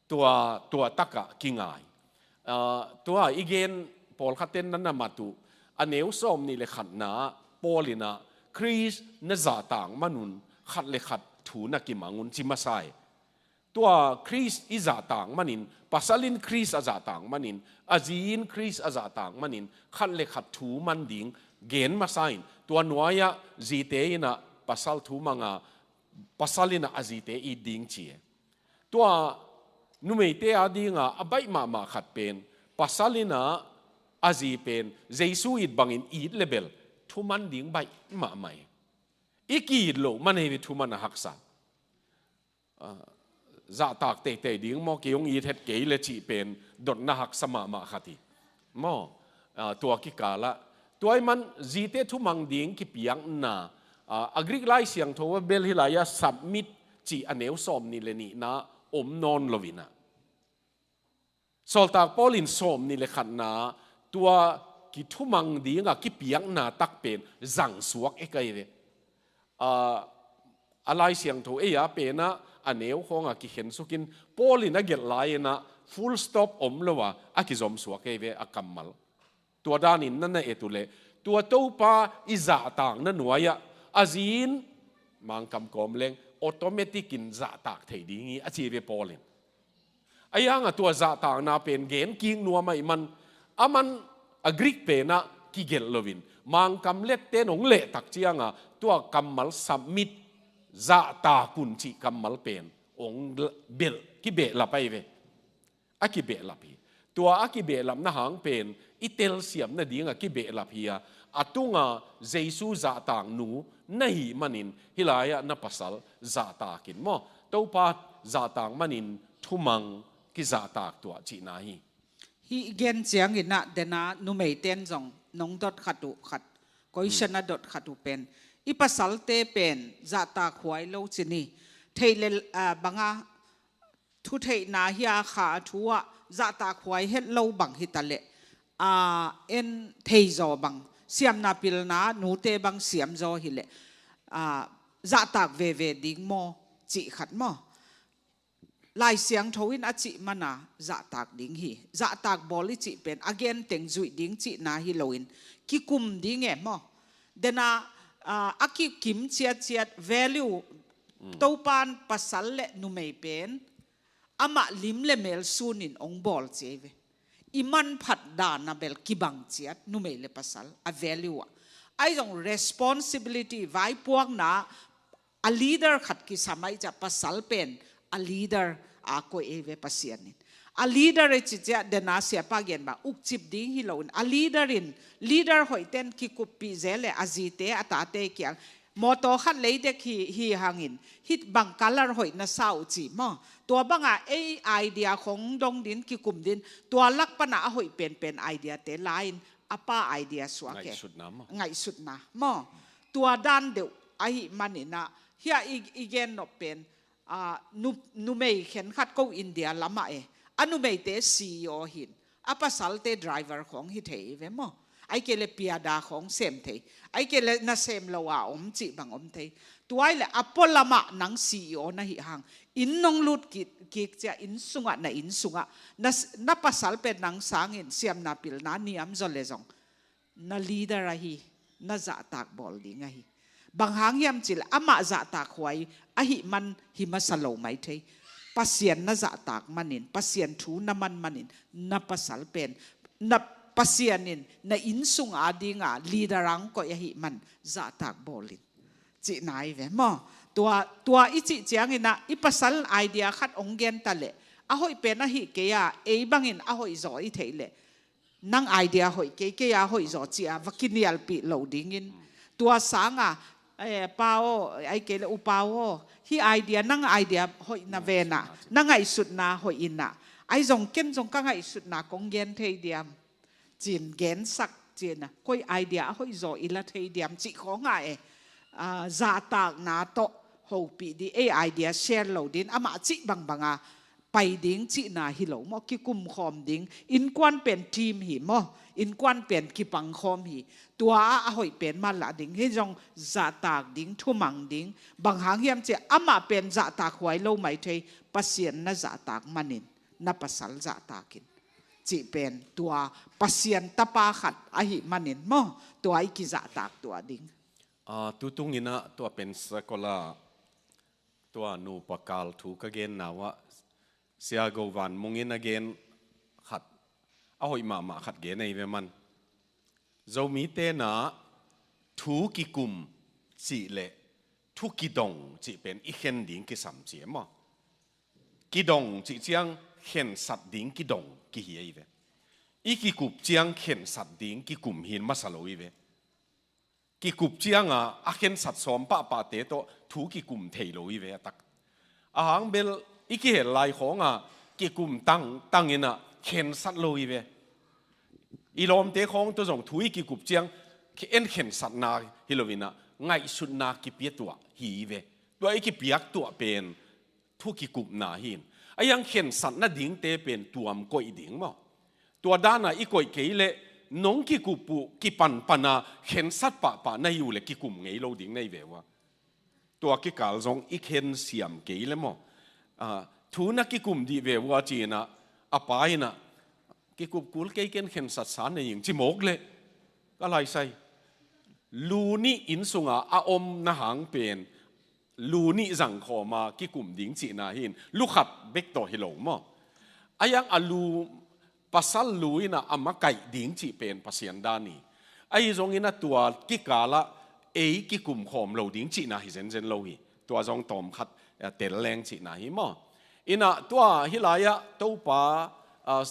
tua, tua tak ah kingai. Ah, tua i gen pawlkhat ten na na mat uh, a neu sawm nih le khatna ah Paul in ah, Khrist na zahtak man un khat le khat thu na kimang un ci masa hi. Tua Khrist i zahtak manin, pasal in Khrist a zahtak manin, a zi in Khrist a zahtak manin, khat le khat thu man ding gen masa in, tua nuai-ah zite in ah pasal thu mang a, pasal in ah a zite it ding ci e. Tua numeite a ding a a baih mahmah khat pen, pasal in ah a zi pen Jesu it bangin it le bel thuman ding baih mahmah hi. I ki-it loh man hi ve, thuman a haksa. Ah, zahtak teitei ding maw, kei hong it het kei le cih pen dotna haksa mahmah khat hi. Maw, ah, tua kikal ah. Tua ahih man zite thumang ding kipiakna, ah, a Greek Lai Siangtho ah bel hih lai-ah submit cih a neu sawm nih le nihna om nawn lo in ah. Sawltak Paul in sawm nih le khatna tua kithumang ding a kipiakna tak pen zangsuak e ka hi ve. Ah, a Lai Siangtho ei a pen ah a neu khawng a kikhensuk in Paul in a gelh lai in ah full stop om lo a, a kizomsuak e ve a kammal. Tua danin na na et uh leh, tua Topa i zahtakna nuai-ah a zi in Mangkam kawm leng automatic in zahtak thei ding hi a ci ve Paul in. A hiang a tua zahtakna pen gen kik nuam ahih man, a man a Greek pen ah kigelh lo in, Mangkam lette in hong lehtak ciang a tua kammal submit, zahtak un cih kammal pen hong belh, kibehlap ahi ve. A kibehlap hi. Tua a kibehlapna hang pen i telsiam nading a kibehlap hi a, a tung a Jesu zahtaknu na hih manin hih lai-ah na pasal zahtak in maw, Topa zahtak manin thumang kizahtak tuah cihna hi. Hih gen ciangin ah, dena numeiten zong nong dot khat uh khat, koisan a dot khat uh pen, i pasalte pen zahtak huai lo ci ni. Theih le, ah, banga thutheihna hi a, kha a thu ah zahtak huai het lo bang hi ta leh, ah, en thei zaw bang, siamna pilna nute bang siam zaw hi leh, ah, zahtak veve ding maw, cih khat maw. Lai Siangtho in a cih mana zahtak ding hi. Zahtak bawl i cih pen a gen teng zuih ding cihna hi loin, kikum ding e maw. Dena, ah, a kikim ciatciat value, Topan pasal le numei pen amah lim le mel sunin ong bawl ci ei ve. I manphat dana bel kibang ciat numei le pasal a value ah. Ahi zong responsibility, vaipuakna, a leader khat kisam ahi ciah pasal pen a leader a koih ei ve Pasian in. A leader i ci ciah dena siapa gen bang ukcip ding hi loin, a leader in, leader hoihten kikuppih zel le a zite a tate kiang, mawtaw khat leidek hi, hi hangin, hih bang color hoih na sa uh ci maw. Tua banga ei idea khong dong din, kikum din, tua lak pana a hoih penpen idea te la-in, a pa idea suak e. Ngaihsutna maw. Ngaihsutna maw. Tua dan deuh ahi manin ah, hia i, i gen nop pen, ah, nu, numei khenkhat ko India lamah e. A numeite C E O hin, a pasalte driver khong hi thei ve maw. Ai kei le piada khong sem thei. Ai kei le na sem lo a om cih bang om thei. Tuai le a pualamah nang C E O na hi hang, inn nong lut kik, kik ciah inn sungah, na inn sungah, na, na pasal pen nang sangin siamna pilna niam zaw le zong, na leader ahi, na zahtak bawl ding ahi. Bang hang hiam cih le amah zahtak huai ahi man hi masa lo mai thei. Pasian na zahtak manin, Pasian thu na man manin, na pasal pen, na Pasian in na inn sung a dinga leader ang koih ahi man zahtak bawl in, cihna hi ve maw. Tua, tua i cih ciangin ah, i pasal idea khat ong gen ta leh, a hoih pen ahi kei a, ei bangin a hoih zaw i theih leh, nang idea hoih kei, kei a hoih zaw ci a va kinialpih lo dingin. Tua sanga, eh, pa aw, ai kei le upa aw, hih idea, nang idea hoih na ven ah, na ngaihsutna hoih in ah, ai zong ken zong ka ngaihsutna kong gen thei diam, cin gensak cin a, koi idea a hoih zaw i la thei diam cih khong a e, ah, zahtakna tawh hopih di, ei idea share lo din, amah cih bangbanga pai ding cihna hi lo maw, kikum khawm ding, innkuan pen team hi maw, innkuan pen kipang khawm hi, tua ah a hoih pen mah lah ding, hi zong zahtak ding, thumang ding, bang hang hiam cih amah pen zahtak huai lo mai thei, Pasian na zahtak manin, na pasal zahtakin. Cih pen tua Pasian tapa khat ahi manin maw, tua i kizahtak tuah ding. Ah, tutung in ah tua Pensacola, tua nupa kal thu ka genna uh ah, Sia Go Van Mung in a gen khat, a hoih mahmah khat gen ei ve man. Zomite na thu kikum cih le thu kidong cih pen i khen ding kisam ci e maw. Kidong cih ciang khensat ding kidong kihi ahi ve. I kikup ciang khensat ding kikum hi masa lo hi ve. Kikup cianga a khensat sawm pahpahte tawh thu kikum thei lo hi ve a tak. A hang bel i kihel lai khawnga kikum tangtang in ah khensat lo hi ve. I lawmte khawng tawh zong thu i kikup ciang en khensatna hi lo in ah ngaihsutna kipia tuah hi ve. Tua i kipiak tuah pen thu kikupna hi in. A hiang khensat nadingte pen tuam koih ding maw. Tua dana i koih kei leh nong kikup uh kipanpana khensat pahpah na hi uh leh kikum ngei lo ding na hi ve uh a. Tua kikal zong i khen siam kei le maw. Ah, thu na kikum dih ve uh a ci in ah, a pa in ah, kikup kul kei, ken khensat sa na ing ci mawk leh, ka laisai. Lu nih inn sunga a om na hang pen, lu nih zangkhawma kikum ding cihna hi in, lu khat bek tawh hi lo maw. A hiang a lu, pasal lu in ah a makaih ding cih pen Pasian dan hi. Ahi zongin ah tua kikalah ei kikum khawm lo ding cihna hi zenzen lo hi. Tua zong tawm khat, eh, tel leng cihna hi maw. In ah tua hih lai-ah Topa, ah,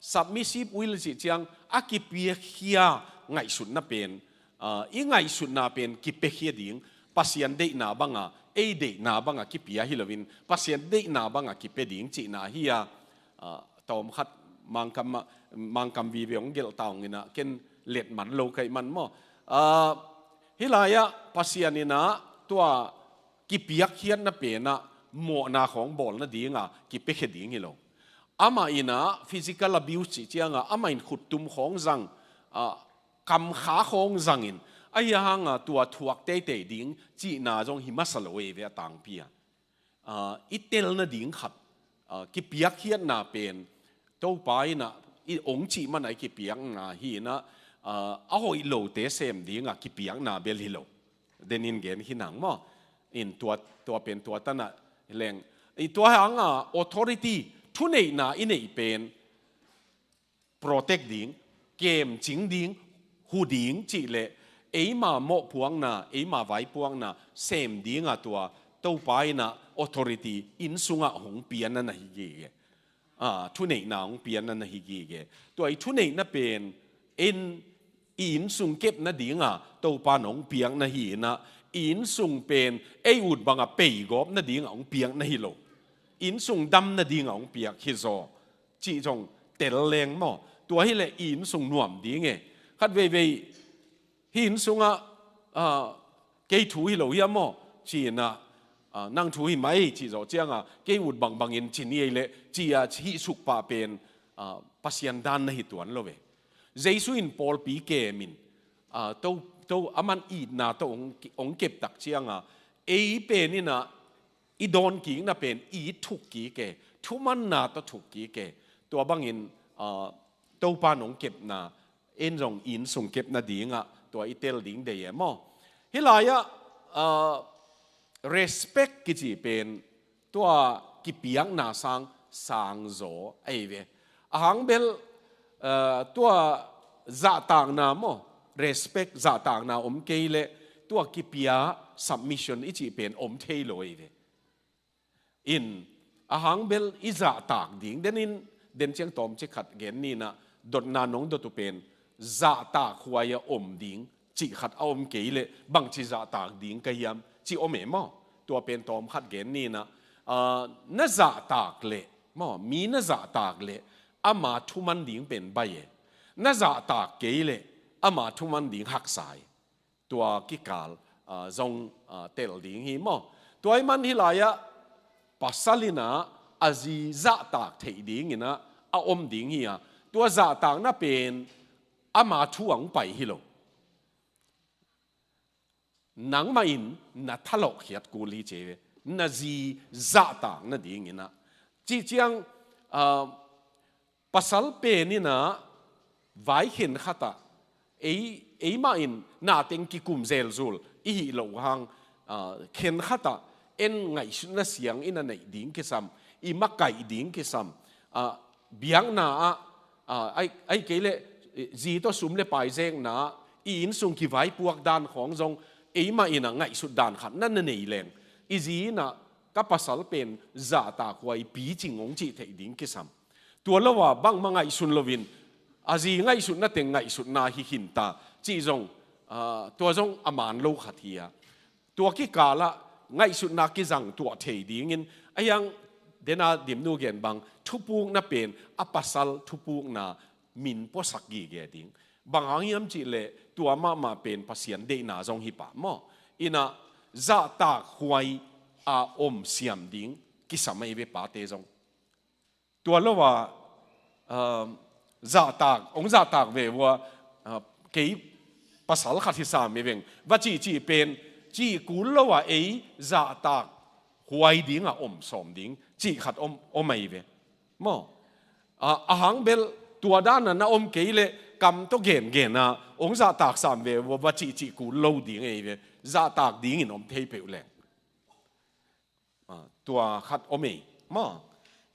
submissive will cih ciang a kipiakhia ngaihsutna pen, ah, i ngaihsutna pen kipiakhia ding, Pasian deihna banga, ei deihna banga kipia hi loin, Pasian deihna banga kipia ding cihna hi a, Ah, tawm khat Mangkam ah, Mangkam vive hong gelh ta ung inah ken let man lo ka hih man maw. Ah, hih lai-ah Pasian inah tua kipiakkhiatna penah mawhna khawng bawl nadinga kipiakhia ding hi lo. Amah inah physical abuse cih cianga amah in khuttum khawng zang, ah, kamkha khawng zangin ahi hanga tua thuak teitei ding cihna zong hi masa lo ei ve a tangpi a. Ah, i tel nading khat, ah, kipiakkhiatna pen Topa inah i ong cih mana i kipiakna hi inah, ah, a hoih lote sem dinga kipiakna bel hi lo. Denin gen hi nang maw. In tua, tua pen tua tanah leng i tua hanga authority, thuneihna i neih pen protect ding, kemcing ding, hu ding cih leh eima mawhpuakna, eima vaipuakna sem dinga tua Topa inah authority inn sungah hong piakna na hi gige. Ah, thuneihna hong piakna na hi gige. Tua i thuneihna pen en i inn sung kep nadinga Topa in hong piakna hi inah, i inn sung pen ei ut banga peigawp nadinga hong piakna hi lo. Inn sung dam nadinga hong piak hi zaw. Cih zong tel leng maw. Tua hileh i inn sung nuam ding e. Khat veivei hih inn sungah, ah, kei thu hi lo hiam maw? Ci inah, ah, nang thu hi mai cih zawh cianga kei ut bangbangin ci ni ei leh ci-a hih sukpah pen, ah, Pasian dan na hi tuan lo ve. Jesu in pawlpi kemin, ah, to, to aman itna tawh hong, hong keptak cianga ei pen inah i dawnkikna pen i thuk kik e, thumanna tawh thuk kik e. Tua bangin, ah, Topa in hong kepna, en zong inn sung kep nadingah tua i tel ding dei e maw. Hih lai-ah, ah, respect kici pen tua kipiakna sang sangzaw ahi ve. Ahang bel, ah, tua zahtakna maw, respect zahtakna om kei leh tua kipia submission i cih pen om thei lo ahi ve. In, ahang bel i zahtak ding, denin, den ciang tawmcik khat gen ni inah, dotna nong dot uh pen zahtak huai-a om ding cih khat a om kei leh bangci zahtak ding ka hiam cih om e maw. Tua pen tawm khat gen ni inah, ah, na zahtak leh maw, mi na zahtak leh ama thuman ding pen bai e. Na zahtak kei leh ama thuman ding haksa e. Tua kikal, ah, zong, ah, tel ding hi maw. Tua ahih man hih lai-ah pasal inah a zi zahtak theih ding inah a om ding hi a, tua zahtakna pen ama thu-ah hong pai hi lo. Nangmah in na thalawhkhiat kul hi ci ve. Na zi zahtak nading inah. Cih ciang, ah, pasal pen inah vai khenkhatah ei, eimah in nateng kikum zelzul i hih loh hang, ah, khenkhatah en ngaihsutna siang i na neih ding kisam, i makaih ding kisam, ah, biakna ah, ah, ai, ai kei leh, eh, zi tawh sum le pai zekna ah i inn sung kivaipuak dan khawng zong eimah inah ngaihsut dan khat na na nei leng, i zi inah ka pasal pen zahtak huai picing hong cih theih ding kisam. Tua lo-a bangmah ngaihsun loin a zi ngaihsutna teng ngaihsutna hi khinta cih zong, ah, tua zong a man lo khat hi a. Tua kikalah ngaihsutna kizang tuah thei dingin a hiang dena Dimnu gen bang thupukna pen a pasal thupukna min puasak gige ding. Bang hang hiam cih leh tua mahmah pen Pasian deihna zong hi pah maw. Inah zahtak huai a om siam ding kisam ahi ve pate zong. Tua lo-a, ah, zahtak, hong zahtak ve vua, ah, kei pasal khat hi sam hi veng. Va cihcih pen, cih kul lo-a ei zahtak huai dinga om sawm ding, cih khat om, om ahi ve. Maw? Ah, ahang bel, tua dana na om kei leh, kam tawh gengen a, hong zahtak sam ve vua, va cihcih kul lo ding ahi ve. Zahtak dingin om thei peuh leng. Ah, tua khat om ei maw.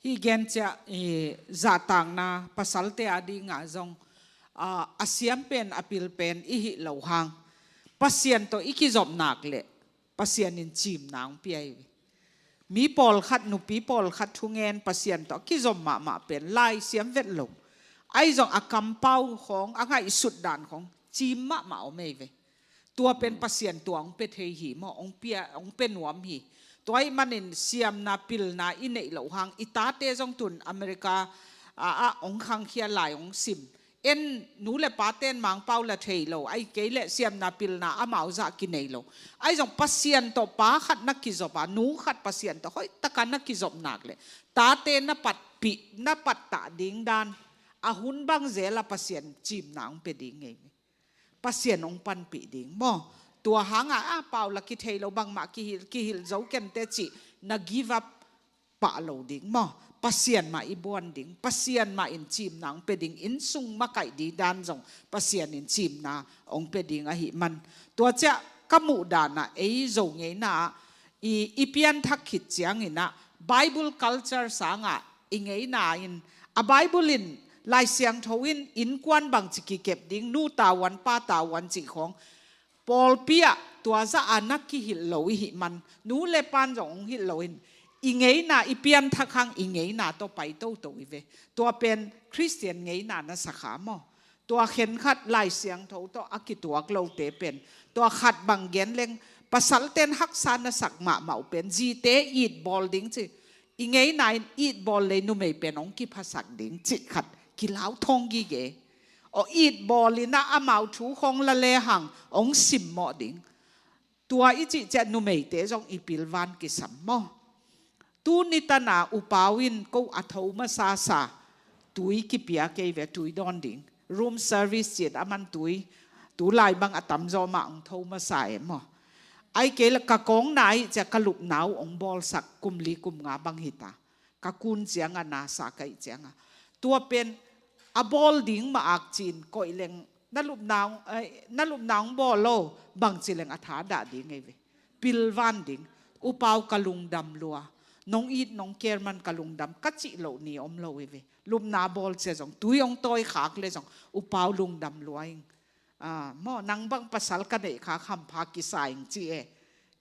Hih gen ciah, eh, zahtakna pasalte a dingah zong, ah, a siam pen a pil pen i hih loh hang Pasian tawh i kizop nak leh Pasian in cimna hong pia hi. Mi pawlkhat, nupi pawlkhat thungen Pasian tawh a kizom mahmah pen lai siam vet lo. Ahi zong a kampau khawng, a ngaihsut dan khawng cim mahmah om ei ve. Tua pen Pasian tua hong pia thei hi maw, hong pia, hong pia nuam hi. Tua ahih manin siamna pilna i neih loh hang, i tate zong tun America ah, ah hong khangkhia lai hong sim. En, nu le pate'n Mangpau la thei lo, ahih kei leh siamna pilna amau zah kinei lo. Ahi zong Pasian tawh pa khat na kizop a, nu khat Pasian tawh hoih taka na kizop nak leh, tate na patpih, na pattah ding dan, a hun bang zel a Pasian cimna hong pia ding ngei. Pasian hong panpih ding maw. Tua hang a, a pau la kithei lo, bangmah kihilh, kihilh zo ken teh cih na give up pah lo ding maw. Pasian mah i buan ding, Pasian mah in cimna hong pia ding, inn sung makaih ding dan zong Pasian in cimna hong pia ding ahih man. Tua ciang ka muh dan ah, ei Zo ngeina ah i, i pianthak khit ciangin ah, Bible culture sang ah i ngeina in, a Bible in, Lai Siangtho in innkuan bangci kikep ding, nu tavuan pa tavuan cih khawng, pawlpi ah tua zah a na kihilh lo i hih man, nu le pa'n zong hong hilh lo in, i ngeina, i pianthak hang i ngeina tawh pai toto i ve. Tua pen Khristian ngeina na sa kha maw. Tua khenkhat Lai Siangtho tawh a kituak lote pen, tua khat bang gen leng, pasalte'n haksa na sak mahmah uh pen, zite it bawl ding ci, i ngeina in it bawl lei numei pen hong kiphasak ding cih khat kilau thawng gige. Aw, it bawl in ah amau thu khawng la lehang hong simmawh ding. Tua i cih ciang numeite zong i pilvan kisam maw. Tuni tan a U Pau in ko a tho masa sa, tui kipia kei ve, tui dawn ding. Room service ci-in aman tui, tu lai bang a tamzaw mah hong tho masa e maw. Ahih kei leh ka kawng na ahih ciang ka lupna uh hong bawlsak, kum li kum nga bang hi ta. Ka kun ciang a, na sa ka hih ciang a. Tua pen a bawl ding mah ak ci-in koih leng, na lupna hong, eh, na lupna hong bawl lo, bangci leng a thadah ding ngei ve. Pilvan ding. U Pau, ka lungdam lua. Nong it nong care man, ka lungdam, ka cih loh ni om lo hi ve. Lupna bawl ciang zong, tui hong tawi khak leh zong, U Pau, lungdam lua ing. Ah, maw, nang bang pasal ka neih khak hampha kisa ing ci e,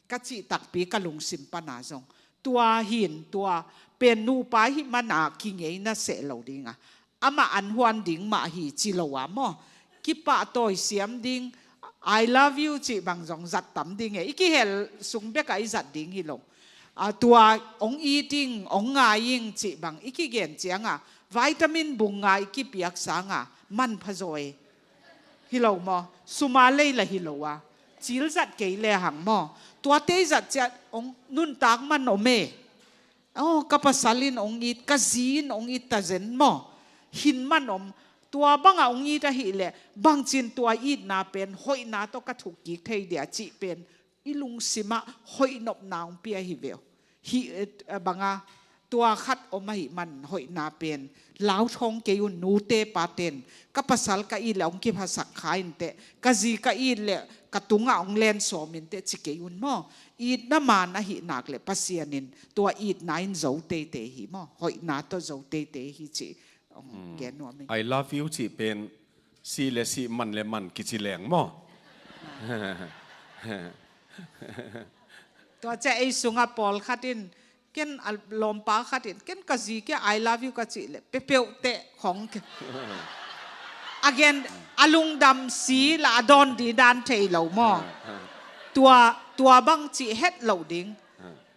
ka cih takpi ka lungsim pan a zong. Tua hi in, tua pen nupa hih man a kingeina seh lo ding a, amah an huan ding mah hi ci lo a maw. Kipahtawi siam ding, I love you cih bang zong zat tam ding e. I kihel sung bek a i zat ding hi lo. Ah, tua hong it ing, hong ngai ing cih bang i kigen ciang a, vitamin bung nga i kipiak sang a, manpha zaw e. Hi lo maw? Sum a lei la hi lo a, cil zat kei lehang maw. Tuate i zat ciang hong nuntak man om e. Aw, ka pasal in hong it, ka zi in hong it ta zen maw. Hin man om. Tua bang a hong it ahih leh, bangci in tua itna pen hoihna tawh ka thuk kik thei dia cih pen i lungsim ah hoih nopna hong pia hi ve aw. Hih, eh, bang a, tua khat om ahih man hoihna pen lau thawng kei un, nute pate'n. Ka pasal ka it leh hong kiphasak kha in teh, ka zi ka it leh ka tung ah hong len sawm in teh ci kei un maw. Itna man ahih nak leh Pasian in tua itna in zo teitei hi maw. Hoihna tawh zo teitei hi cih hong gen nuam ing. I love you cih pen sih le sih, man le man kici leng maw. Tua ciang ei sung a pawlkhat in, ken a lawmpa khat in, ken ka zi kiang I love you ka cih leh, peuhpeuh teh khong ke. A gen, a lungdam si la a dawn ding dan thei lo maw. Tua, tua bang cih het lo ding.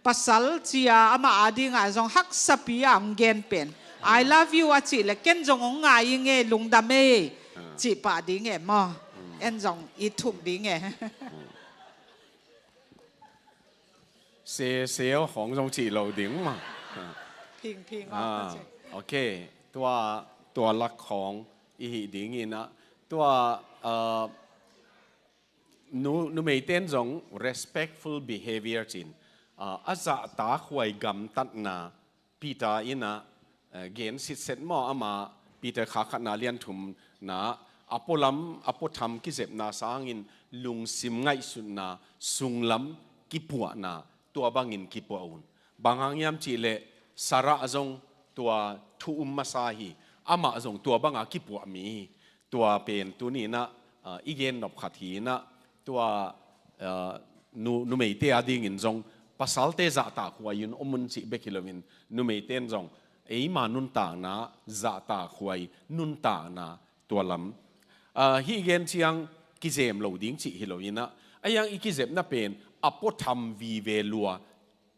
Pasal ci a, amah a ding a zong haksa pi a hong gen pen, I love you a cih leh, ken zong hong ngai ing e, lungdam e, cih pah ding e maw. En zong i thuk ding e. Se, se aw khong zong cih lo ding maw. Phingphing aw. Ah, okay. Tua, tua lak khong i hih ding in ah, tua, ah, nu, numeite'n zong respectful behavior ci-in, ah, a zahtakhuai gamtatna, Peter in ah, eh, gen sitset maw, amah Peter kha khatna lian thumna, a pualam, a puatham kizepna sangin lungsim ngaihsutna, sunglam kipuahna, tua bangin kipuah un. Bang hang hiam cih leh Sarah zong tua thu um masa hi, amah zong tua bang a kipuah mi hi. Tua pen tuni in ah, ah, i gen nop khat hi in ah, tua, ah, nu, numeite a dingin zong pasalte zahtakhuai in om un cih bek hi loin, numeite'n zong eima nuntakna zahtakhuai, nuntakna tua lam. Ah, hih gen ciang kizem lo ding cih hi lo in ah, a hiang i kizepna pen a puatham vive lua,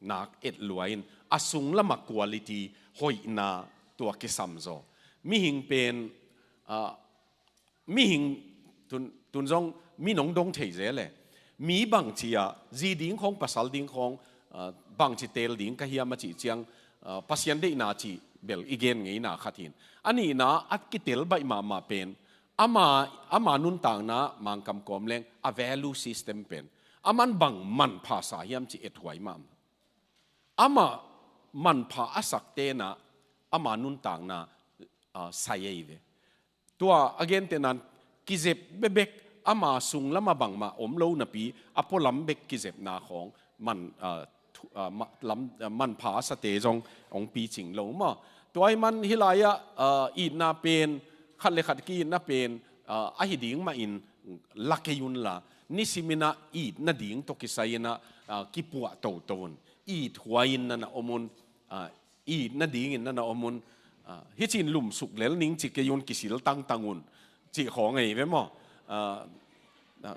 nak et lua in a sung lama quality hoihna tua kisam zaw. Mihing pen, ah, mihing tun, tun zong mi nong dong thei zel e. Mi bangci a zi ding khawng, pasal ding khawng, ah, bangci teel ding ka hiam a cih ciang, ah, Pasian deihna cih bel i gen ngeina khat hi in. A nihna a kitel baih mahmah pen ama, ama nuntakna Mangkam kawm leng a value system pen aman bang manpha sa hiam cih ethuai mahmah. Ama manpha a sak tenah ama nuntakna, ah, sai ei ve. Tua a gentehna in kizep bekbek, ama sung lama bangmah om lo napi a pualam bek kizepna khawng man, ah, thu-, ah, ma-, lam, ah, manpha a sate zong hong picing lo maw. Tua ahih man hih lai-ah, ah, itna pen, khat le khat ki-itna pen, ah, ahi ding mahin la kei unla, nisimin ah it nading tawh kisai in ah, ah, kipuah toto un. Ithuai in na na om un, ah, it nadingin na na om un, ah, hih ci-in lumsuk lel ning ci kei un, kisil tangtang un cih khawng ahi ve maw. Ah, ah,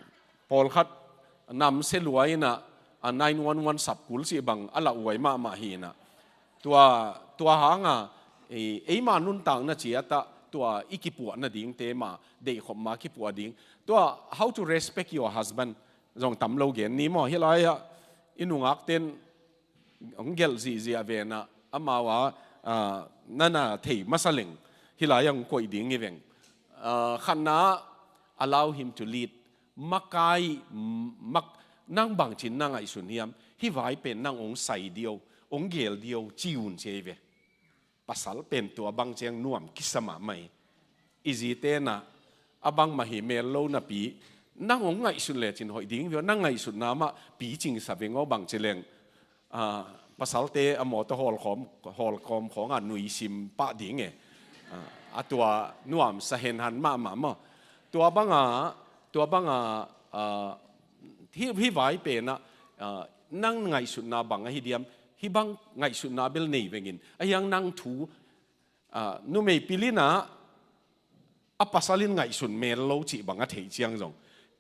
pawlkhat namsia lua in ah, ah, nine one one sapkul cih bang a lauhuai mahmah hi in ah. Tua, tua hanga, ei, eima nuntakna ciatah tua i kipuah nadingte ma, deihkhop ma kipuah ding. Tua how to respect your husband zong tam lo gen ni maw. Hih lai-ah i nungakten hong gelh zihziah ve in ah, amau a, ah, na na thei masa leng hih lai-ah hong koih ding hi veng. Ah, khatna, allow him to lead. Makai, mak, nang bangcin na ngaihsun hiam? Hih vai pen nang hong sai dih o, hong gel dih o, ci un ci ei ve. Pasal pen tua bang ciang nuam kisa mahmah hi. I zite in ah a bangmah hi mel lo napi, nang hong ngaihsut lecin hoih ding ve aw, nang ngaihsutna mah picing sa veng aw, bangci leng, ah, pasalte a mawtaw hawlkhawm, hawlkhawm khawngah nuisim pah ding e. Ah, a tua nuamsa henhan mahmah maw. Tua banga, tua banga, ah, hih, hih vai penah, ah, nang ngaihsutna bang ahi diam, hih bang ngaihsutna bel nei vengin. Ahi hang nang thu, ah, numei pil in ah a pasal in ngaihsut mel lo cih bang a theih ciang zong,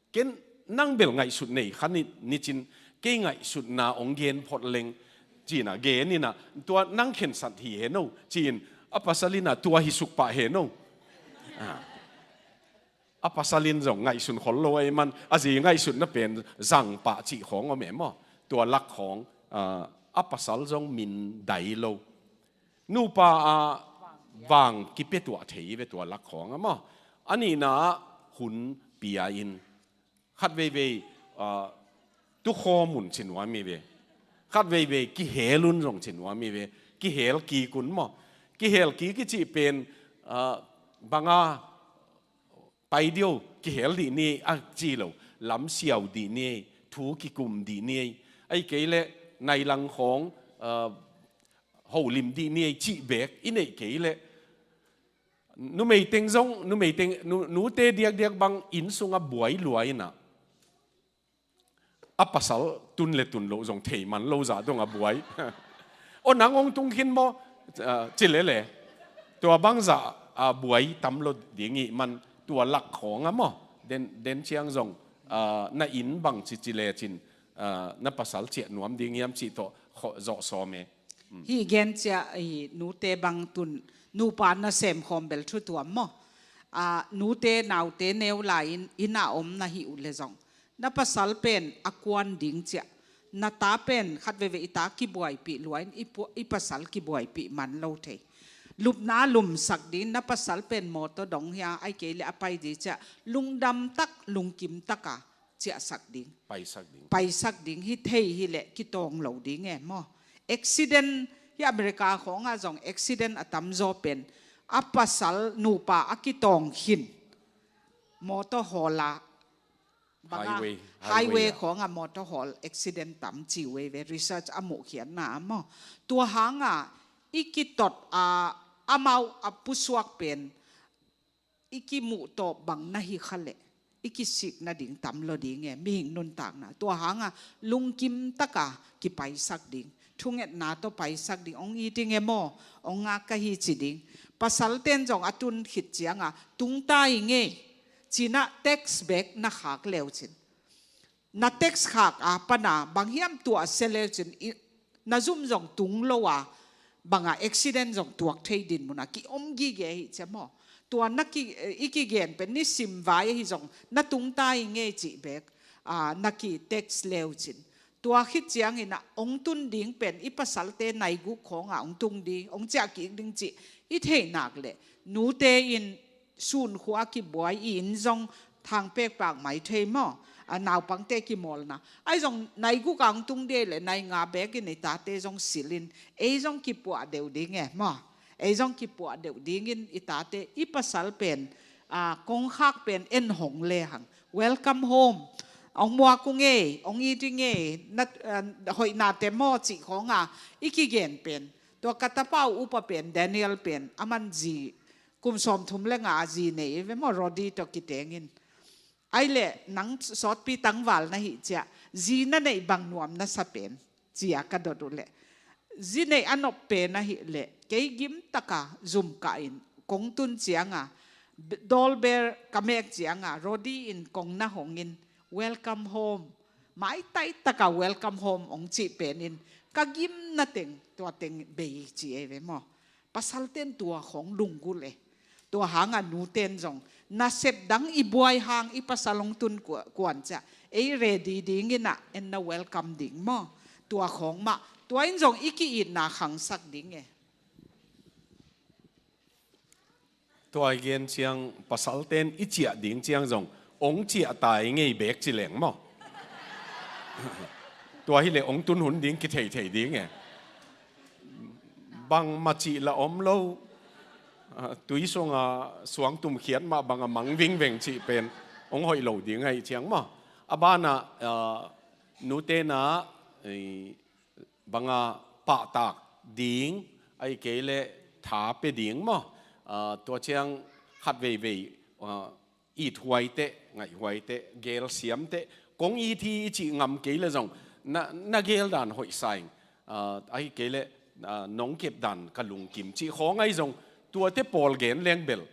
ken nang bel ngaihsut nei kha ni, nicin kei ngaihsutna hong gen phot leng, ci-in ah gen in ah, tua nang khensat hi hen o, ci-in a pasal in ah tua hi suk pah hen o. Ah. A pasal in zong ngaihsun khol lo ahih man, a zi ngaihsutna pen zang pah cih khawng om e maw. Tua lak khawng, ah, a pasal zong min dai lo. Nupa a vang kipia tuah thei ve tua lak khawng a maw. A nihna ah hun pia in. Khat veivei, ah, tukhawm un ci nuam hi ve. Khat veivei kihel un zong ci nuam hi ve. Kihel kik un maw. Kihel kik i cih pen, ah, banga pai dih o, kihel dih ni ei a ci lo, lamsiau dih ni ei, thu kikum dih ni ei, ahih kei leh nai lang khawng, ah, holim dih ni ei cih beek i neih kei leh, numei teng zong, numei teng, nu, nute diakdiak bang inn sungah buai lua in ah, a pasal tun le tun loh zong thei man lo zah dong a buai. Aw, nang hong tung khin maw, ah, ci lele. Tua bang zah, ah, buai tam lo ding ih man, tua lak khawng a maw. Den, den ciang zong, ah, na inn bang ci ci lecin, ah, na pasal ciah nuam ding hiam cih tawh khawh zawh sawm e. Hih gen ciah, i nute bang tun, nupa nasem khawm bel thu tuam maw. Ah, nute, naute neu lai-in, inn a om na hih uh le zong, na pasal pen a kuan ding ciah, na ta pen khat veivei i ta kibuaipih lua in i pu-, i pasal kibuaipih man lo thei. Lupna lumsak ding, na pasal pen mawtaw dong hi a, ahih kei leh a pai dih ciah, lungdam tak, lungkim tak a ciahsak ding. Paisak ding. Paisak ding, hi thei hi leh kitawng lo ding e maw. Accident, hi America khawngah zong accident a tamzaw pen, a pasal nupa a kitawng khin. Mawtaw hawl a, bang a, highway, highway highway ah. Khawngah mawtaw hawl accident tam ci uh ei ve, research a muhkhiatna ah maw. Tua hangah i kitot a, amau a pusuak pen, i kimuhtawp bang na hi kha leh, i kisik nading tam lo ding e, mihing nuntakna. Tua hangah lungkim tak a kipaisak ding. Thungetna tawh paisak ding, hong it ing e maw, hong ngak ka hi ci ding. Pasalten zong a tun khit ciangah, tung ta ing e, ci-in ah text bek na khak leucin. Na text khak a pan a, bang hiam tuahsia leucin, i, na zum zong tung lo a, banga accident zong tuak thei din muna ki om gige hi cia maw. Tua na ki, i kigen pen ni sim vai ahi zong na tung ta i ngei cih bek, a, na ki text leu cin. Tua khit ciangin a ong tun ding pen i pasalte nai guk khawnga ong tung ding, ong ciah kik ding cih i theih nak le nute in sun khua kibuai i inn zong thang pek pak mai thei maw? A, naupangte kimawlna. Ai zong nai guk ang tung dei le nai nga bekin i tate zong silin ei zong kipuah deuh ding e maw? Ei zong kipuah deuh dingin i tate i pasal pen, a, kongkhak pen en hong le hang. Welcome home. Ong muak ung ei, ong it ing ei, na, a, hoihnate maw cih khawnga i kigen pen. Tua ka tapa uh upa pen, Daniel pen, aman zi kum sawmthum le nga a zi nei ve maw, Rodi tawh kitengin. Ai le nang sawtpi tangval na hi cia, zi na neih bang nuam na sa pen, cia ka dot uh le. Zi neih a nop pen ahi le, kei gim taka zum kah in, kong tun cianga, doorbell ka mek cianga, Rodi in kong na hongin, welcome home. Maitai taka welcome home ong cih penin, ka gim na teng, tua teng bei ci ei ve maw. Pasalten tua khawng lunggulh e. Tua hanga nuten zong nasep dang i buai hang i pasal ong tun kua-, kuan ciah ei ready dingin a en na welcome ding maw? Tua khawng mah tua in zong i ki-itna khangsak ding e. Tua i gen ciang pasalten i ciah ding ciang zong ong ciah ta i ngei bek ci leng maw? Tua hi le ong tun hun ding kitheithei ding e. Bangmah cih la om lo. A, tui sunga suang tumkhiat mah banga mang vingveng cih pen ong hoih lo ding ahi ciang maw? A bana, a, nutena, ei, banga pahtak ding, ahi kei le tha pe ding maw? A, tua ciang khat veivei, a, it huaite, ngaih huaite, gel siamte, kong it hi i cih ngam kei le zong, na, na gel dan hoih sa ing, a, ahi kei le, a, nong kep dan ka lungkim cih khawng ahi zong, tuate pawl gen leng bel,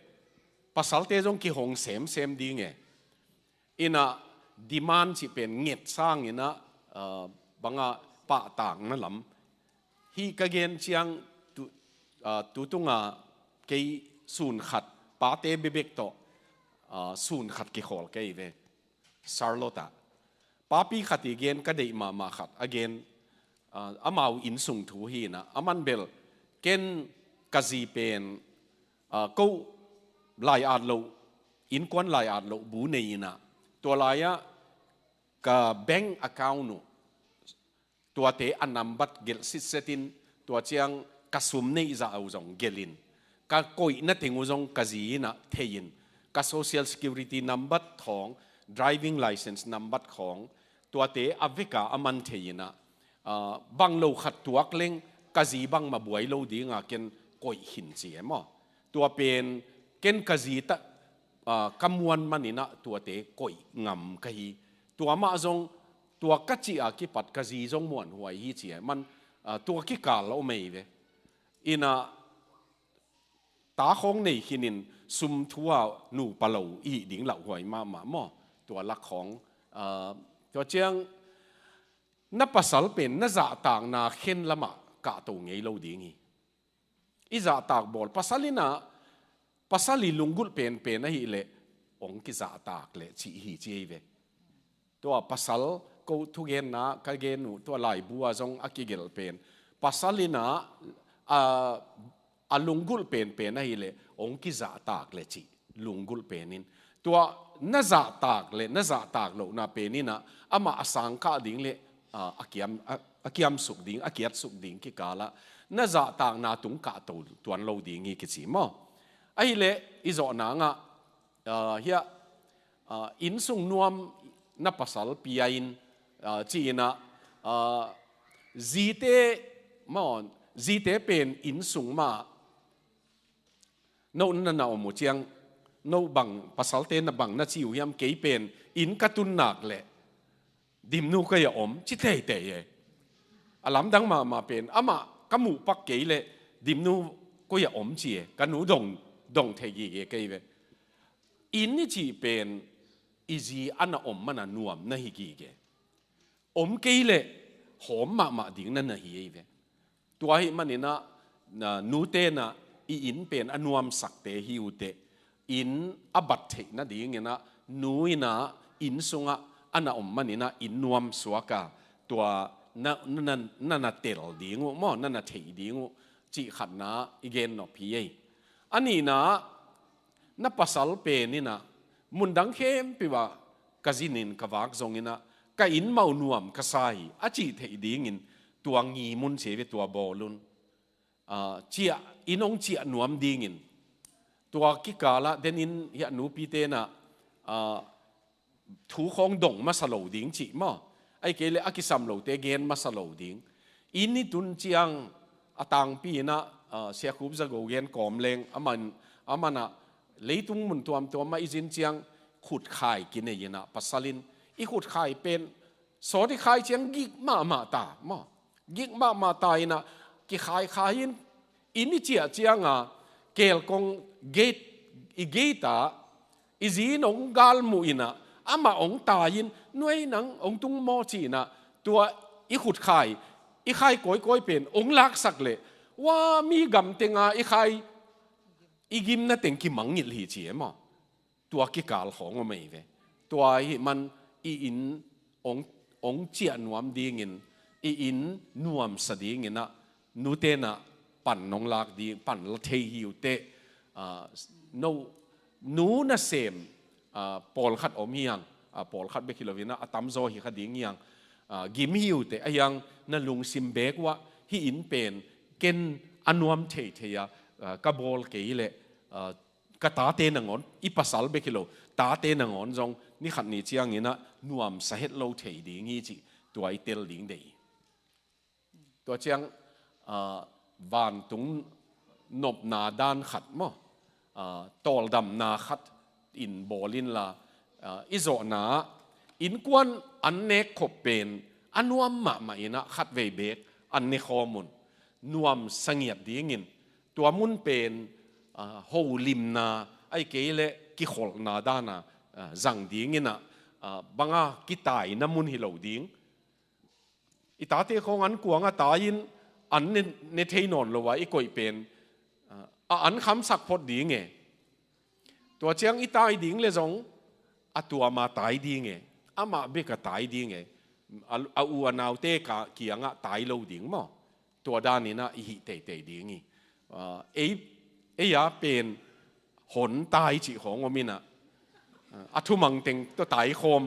pasalte zong kihong semsem ding e. Ina demand cih pen nget sangina, a, banga pahtakna lam. Hih ka gen ciang tu, a, tutunga kei sun khat, pate bebek tawh, a, sun khat kikhawl kei ve. Charlotte ah. Papi khat i gen ka deih mahmah khat a gen, a, amau innsung thu hi ina, aman bel ken ka zi pen, a, ko lai-at loh, innkuan lai-at loh bu nei ina, tua lai-ah ka bank account uh, tuate a nambat gelh sitsetin, tua ciang ka sum neih zah uh zong gelhin, ka koihna teng uh zong ka zi ina theihin, ka social security nambat khawng, driving license nambat khawng, tuate a veka a man thei ina, a, bang lo khat tuak leng ka zi bangmah buai lo dinga ken koih khin ci e maw? Tua pen ken ka zi ta, a, ka muan man ina tuate koih ngam ka hi. Tua mah zong tua ka cih a kipat ka zi zong muanhuai hi ci e man, a, tua kikal a om ei ve. Ina ta khawng nei khinin sum thu a nupa lo i hih ding lauhuai mahmah maw? Tua lak khawng, a, tua ciang na pasal pen na zahtakna khen lamah kahto ngei lo ding hi. I zahtak bawl pasal ina, pasal i lunggulh penpen ahi le ong kizahtak le cih hi ci ei ve. Tua pasal ko thugenna ka gen uh, tua laibu a zong a kigelh pen. Pasal ina, a, a lunggulh penpen ahi le ong kizahtak le cih lunggulh penin. Tua na zahtak le na zahtak lohna penina amah a sangkah ding le, a, a kiam, a, a kiamsuk ding, a kiatsuk ding kikala na zahtakna tung kahto tuan lo ding hi kici maw? Ahi le i zawh nangah, a, hiah, a, innsung nuam na pasal pia in, a, ci ina, a, zite maw, zite pen innsung mah no na na om uh ciang, no bang pasalte na bang na ci uh hiam, kei pen inn ka tun nak le dimnu koi a om ci teitei e. A lamdang mahmah pen amah ka muh pak kei le dimnu koi a om ci e, ka nu dong, dong thei gige kei ve. Inn i cih pen i zi a na om man a nuam na hi gige. Om kei le hawm mahmah ding na na hi ei ve. Tua ahih maninah, na, nute inah i inn pen a nuamsakte hi uhteh, inn a bat theih nadinginah nu inah inn sungah a na om maninah inn nuam suaka tua na, na, na, na na tel ding uh maw, na na theih ding uh cih khatna i gen nop hi ei. A nihna, na pasal pen inah mundang khempeuh ah ka zinin ka vak zonginah ka inn mah uh nuam ka sa hi a cih theih dingin tua ngi mun ci ei ve, tua bawl un. Ah, ciah, inn hong ciah nuam dingin tua kikalah denin hiah nupite inah, ah, thu khawng dong masa lo ding cih maw, ahih kei leh a kisam lote gen masa lo ding. Inn i tun ciang a tangpi inah, ah, Sia Khup Za Go gen kawm leng, aman, amanah leitung mun tuamtuam ah i zin ciang khutkhai kinei inah pasal in i khutkhai pen sawt i khai ciang gik mahmah ta maw, gik mahmah ta inah kikhaikhai in, inn i ciah cianga kelkong gate, i gate ah i zi in hong galmuh inah amah hong tai in, "Nuai, nang hong tung maw?" ci inah tua i khutkhai, i khai kawikawi pen hong laksak leh, ua, mi gam tenga i khai, i gimna teng kimangngilh hi ci ei maw. Tua kikal khawng om ei ve. Tua ahih man i inn hong, hong ciah nuam dingin, i inn nuamsa dinginah nute inah pan nong lak ding, pan la thei hi uhteh, ah, no, nu nasem, ah, pawlkhat om hi hang, ah, pawlkhat bek hi loinah a tamzaw hi kha ding hi hang, ah, gim hi uhteh, ahi hang na lungsim beek uah hih inn pen ken a nuam theithei a, ah, ka bawl kei leh, ah, ka tate nangawn, i pasal bek hi lo, tate nangawn zong ni khat ni cianginah nuamsa het lo thei ding hi cih tua i tel ding deih hi. Tua ciang, ah, vantung nopna dan khat maw, ah, tawldamna khat in bawl inla, ah, i zawhna ah innkuan an nek khop pen a nuam mahmah inah khatvei beek an ne khawm un. Nuamsa ngiat dingin tua mun pen, ah, holimna, ahih kei leh kikholhna dana, ah, zang dinginah, ah, banga kitaina mun hi lo ding. I tate khawng an kuanga tai in an ne, ne thei nawn lo a i koih pen, ah, a an khamsak phot ding e. Tua ciang i tai ding le zong a tuama tai ding e, amah bek a tai ding e. A, a u a naute ka kiangah tai lo ding maw. Tua daninah i hih teitei ding hi. Ah, ei, ei a pen hon tai cih khawng om inah, ah, a thumang teng tawh tai khawm.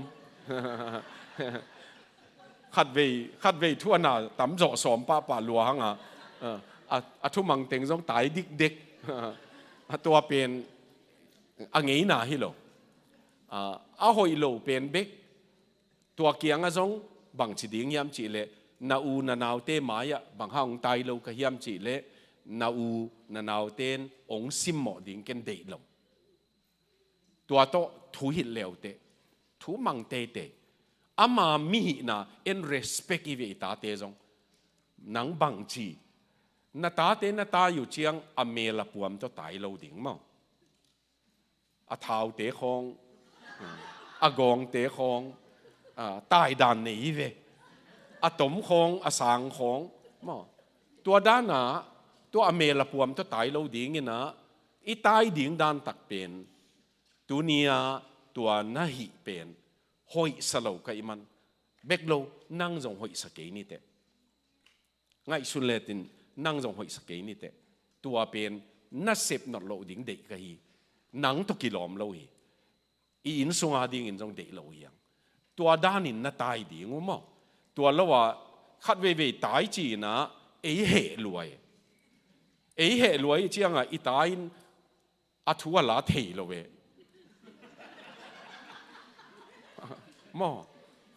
Khatvei, khatvei thu a na tamzawh sawm pahpah lua hanga, ah, a, a thumang teng zong tai dikdek. A tua pen a ngeina hi lo. Ah, a hoih lo pen bek tua kiangah zong bangci ding hiam cihleh, na u na naute mai-ah bang hang hong tai lo ka hiam cihleh, na u na naute in hong simmawh ding ken deih lo. Tua tawh thu hilh leuteh, thu mang teitei. Ama mihihna en respect i ve i tate zong. Nang bangci, na tate na tai uh ciang a mel a puam tawh tai lo ding maw. A thaute khawng, a gawngte khawng, a, taidan nei hi ve. A tom khawng, a sang khawng maw. Tua dana, tua a mel a puam tawh tai lo dinginah i tai ding dan tak pen, tunia tua na hih pen hoihsa lo ka hih man, bek lo, nang zong hoihsa kei niteh. Ngaihsun letin nang zong hoihsa kei niteh. Tua pen na sep nat loh ding deih ka hi. Nang tawh kilawm lo hi. I inn sunga dingin zong deih lo hi hang. Tua danin na tai ding uh maw. Tua lo-ah khatveivei tai ci-inah ei heh luai. Ei heh luai ciangah i tai in a thu a la thei lo ve. Maw,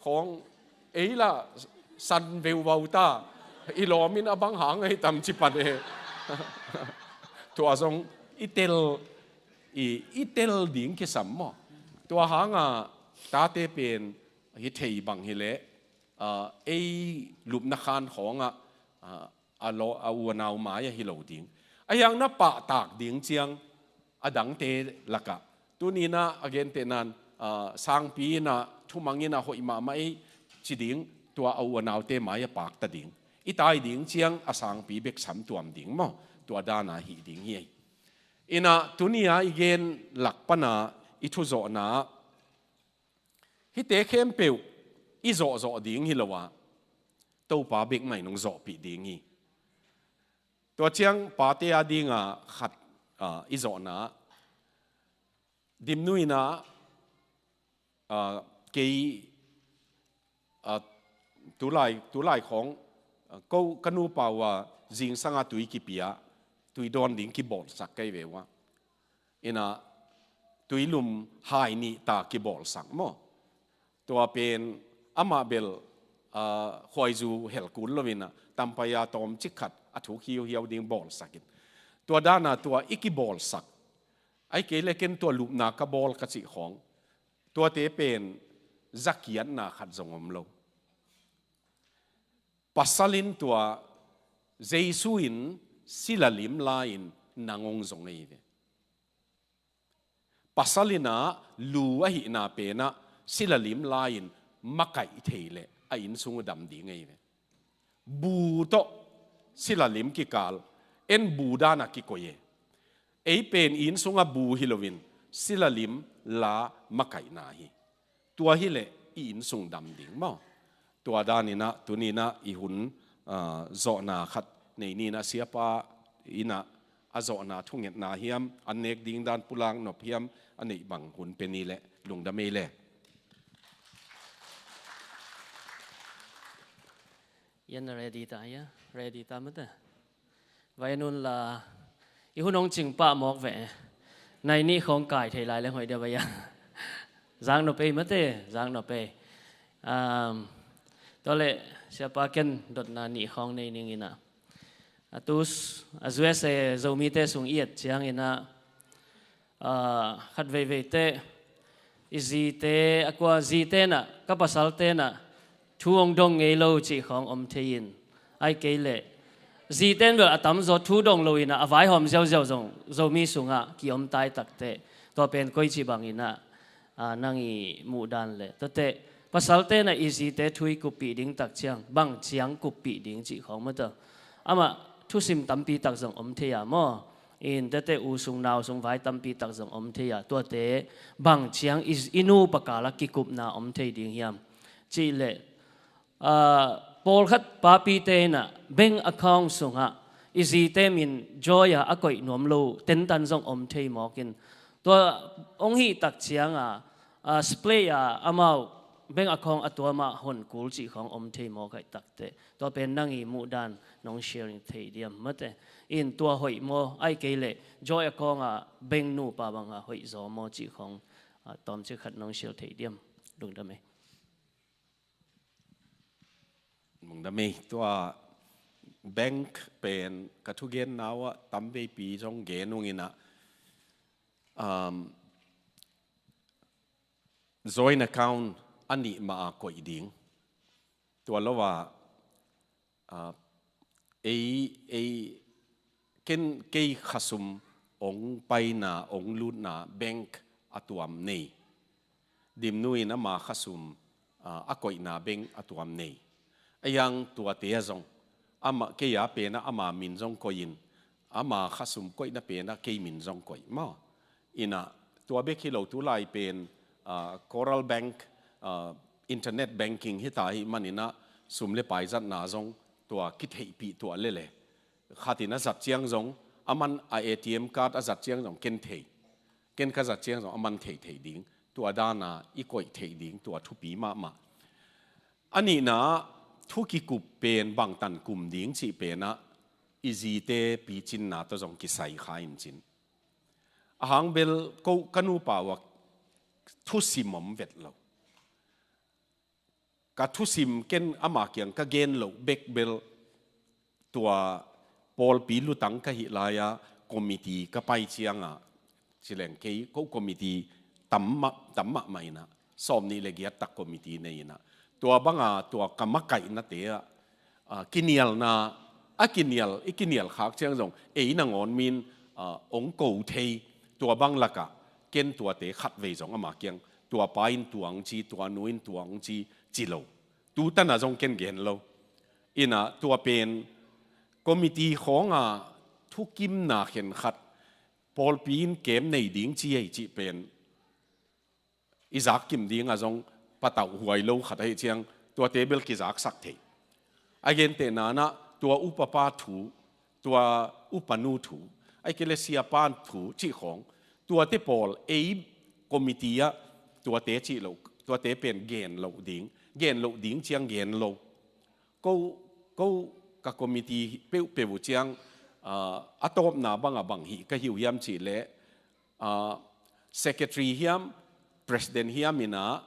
khawng ei lah san veuvau ta, i lawmin a bang hang ahi tam ci pan e. Tua zong i tel, i, i tel ding kisam maw. Tua hanga tate pen hi thei bang hileh, ah, ei lupna khan khawngah, ah, a law, a u a nau mai-ah hi lo ding. Ahi hang na pahtak ding ciang a dangte lakah. Tuninah a gentehnan, ah, sangpi inah, thumang inah hoih mahmah ei ci ding, tua a u a naute mai a pakta ding. I tai ding ciang a sangpi bek samtuam ding maw? Tua dana hih ding hi. Inah tuni-a i gen lak pana i thuzawhna hihte khempeuh i zawhzawh ding hi lo a, Topa bek mah in hong zawhpih ding hi. Tua ciang pate a dinga khat, ah, i zawhna Dimnu inah, ah, kei, ah, tulai, tulai khawng, ah, ko ka nupa uh a zingsanga tui kipia, tui dawn ding kibawlsak kei ve uh a. Inah tuilum hai nih ta kibawlsak maw? Tua pen amah bel, ah, khuaizu hel kul lo inah tampai a tawmcik khat a thuk hiuhiau ding bawlsak in. Tua dana tua i kibawlsak, ahih kei le ken tua lupna ka bawl ka cih khawng, tuate pen zakiatna khat zong om lo. Pasal in tua Jesu in sila lim la-in nang hong zong ahi ve. Pasal inah lu ahihna penah sila lim la-in makaih thei leh a innsung uh dam ding ahi ve. Bu tawh sila lim kikal, en bu dana kikoi e. Ei pen i innsungah bu hi loin sila lim la makaihna hi. Tua hileh i innsung dam ding maw? Tua daninah tuninah i hun, ah, zawhna khat nei ninah siapa inah a zawhna thungetna hiam, an nek ding dan pulak nop hiam, a neih bang hun pe ni leh lungdam ei le. Yan a ready ta hia? Ready ta mate. Vai nun la i hun hong cing pah mawk ve. Nai nih khawng kai thei lai leng hoih dia vai a. Zang nop ei mate, zang nop ei. Um, tua leh siapa ken dotna nih khawng nei ning inah. A tu s-, a U S A Zomite sung i et ciang inah, ah, khat veivei teh i zite, a kua zite nah, ka pasalte nah thu hong dong ngei lo cih khawng om thei in, ahih kei leh zite in bel a tamzaw thu dong lo inah a vaihawm ziauziau zong Zomi sungah ki-om tai takteh, tua pen koici bang inah, ah, nang i muhdan leh tuate pasalte nah i zite thu i kuppih ding tak ciang bang ciang kuppih ding cih khawng maw tawh. Amah thusim tampi tak zong om thei a maw? In tuate u sung nau sung vai tampi tak zong om thei a, tuate bang ciang i, i nupa kala kikupna om thei ding hiam? Cih leh, ah, pawlkhat papite inah bank account sungah i zite min Joy a a koih nuam lo tentan zong om thei mawk in, tua hong hih tak cianga, ah, splay a amau bank account a tuama hon kul cih khawng om thei mawk ahih takteh, tua pen nang i muhdan nong sharing thei diam mate? In tua hoih maw, ahih kei leh Joy account a bank nupa banga hoih zaw maw cih khawng, ah, tawmcik khat nong share thei diam? Lungdam ei. Lungdam ei. Tua bank pen ka thugenna uah tamveipi zong gen ung inah, um, joint account a nih mah a koih ding. Tua lo a, ah, ei, ei, ken kei khasum ong paina, ong lutna bank a tuam nei. Dimnu in ama khasum, ah, a koihna bank a tuam nei. A hiang tuate ah zong, ama kei a pena ama min zong koih in, ama khasum koihna pena kei min zong koih maw? Inah, tua bek hi lo tulai pen, ah, Coral Bank, ah, internet banking hita ahih maninah sum le pai zatna zong tua kitheihpih tuah lele. Khatin a zat ciang zong, aman a A T M card a zat ciang zong ken thei. Ken ka zat ciang zong aman thei thei ding. Tua dana i koih thei ding, tua thupi mahmah. A nihna, thu kikup pen bangtan kum ding cih penah i zite picinna tawh zong kisai kha in cin. A hang bel ko ka nupa uah thusim om vet lo. Ka thusim ken ama kiang ka gen loh bek bel tua pawlpi lutang ka hih lai-a committee ka pai cianga, ci leng kei ko committee tam mah, tam mahmah inah, sawm nih le giat tak committee nei inah, tua banga tua ka makaihnate ah, ah, kinialna, a kinial, i kinial khak ciang zong ei nangawn min, ah, ong ko thei, tua bang lakah ken tuate khatvei zong ama kiang, tua pa in tua ong ci, tua nu in tua ong ci, ci lo. Tu tana zong ken gen lo. Ina tua pen committee khawnga thukimna khenkhat pawlpi in kem nei ding ci ei cih pen i zak kim dingah zong patauh huai lo khat ahi ciang tuate bel kizaksak thei. A gentehna nah tua upapa thu, tua upanu thu, a kei le siapa thu cih khawng, tuate pawl ei committee ah tuate cih lo, tuate pen gen loh ding, gen loh ding ciang gen lo. Ko, ko ka committee peuhpeuh uh ciang, ah, a tawpna bangah bang hih ka hi uh hiam cih leh, ah, secretary hiam, president hiam ina,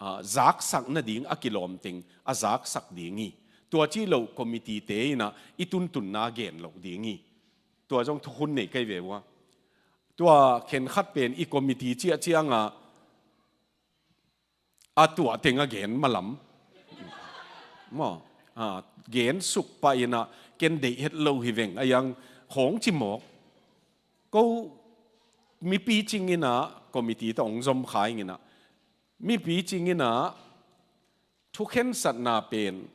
ah, zaksak nading a kilawm teng a zaksak ding hi. Tua cih lo committee te ina i tuntunna gen loh ding hi. Tua zong thukhun nei kei ve uh a. Tua khenkhat pen i committee ciah ciangah a tuah teng a gen malam maw, ah, gen suk pah ina ken deih het lo hi veng a, iang khawng ci mawk. Ko mipi cing ina committee tawh hong zom kha ing ina, mipi cing ina thukhensatna pen,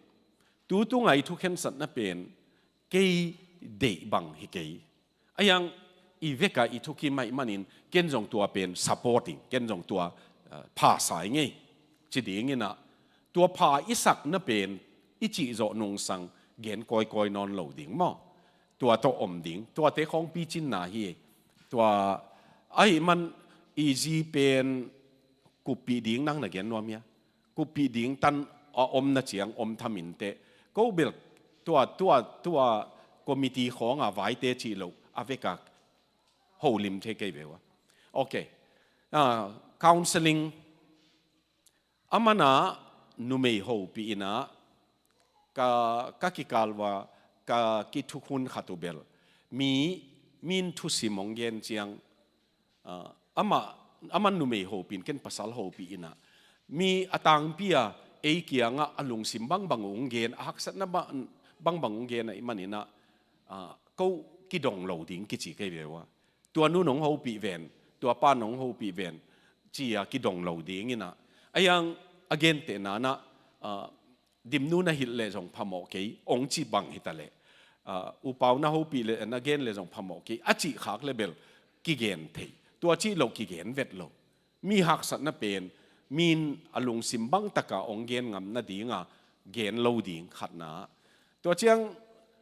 tu tunga i thukhensatna pen kei deih bang hi kei. A iang i veka i thukim ahih manin ken zong tua pen support ing, ken zong tua, eh, pha sa ing ei ci ding ina, tua pha i sakna pen i cih zawh nungsang gen kawikawi nawn lo ding maw? Tua tawh om ding, tuate khawng picinna hi. Tua ahih man i zi pen kuppih ding nang na gen nuam hia? Kuppih ding tan a omna ciang om tham inteh. Ko bel tua, tua, tua committee khawnga vaite cih lo a veka holim thei kei ve uh a. Ok. Ah, counseling. A mana numei hopih ina ka, ka kikal uh a ka kithukhun khat uh bel mi, min thusim hong gen ciang, ah, amah, aman numei hopih in ken pasal hopih ina mi a tangpi a ei kiangah a lungsim bangbang uh hong gen, a haksatna ba-, bangbang hong gen ahih man ina, ah, ko kidong lo ding kici kei ve uh a. Tua nu nong hopih ven, tua pa nong hopih ven, ci-a kidong lo ding ina. A iang a gentehna nah, ah, Dimnu na hilh leh zong phamawh kei, ong ci bang hi ta leh, ah, Upau na hopih leh na gen leh zong phamawh kei a cih khak leh bel kigen thei. Tua cih lo kigen vet lo. Mi haksatna pen min a lungsim bang taka ong gen ngam nadinga gen lo ding khatna. Tua ciang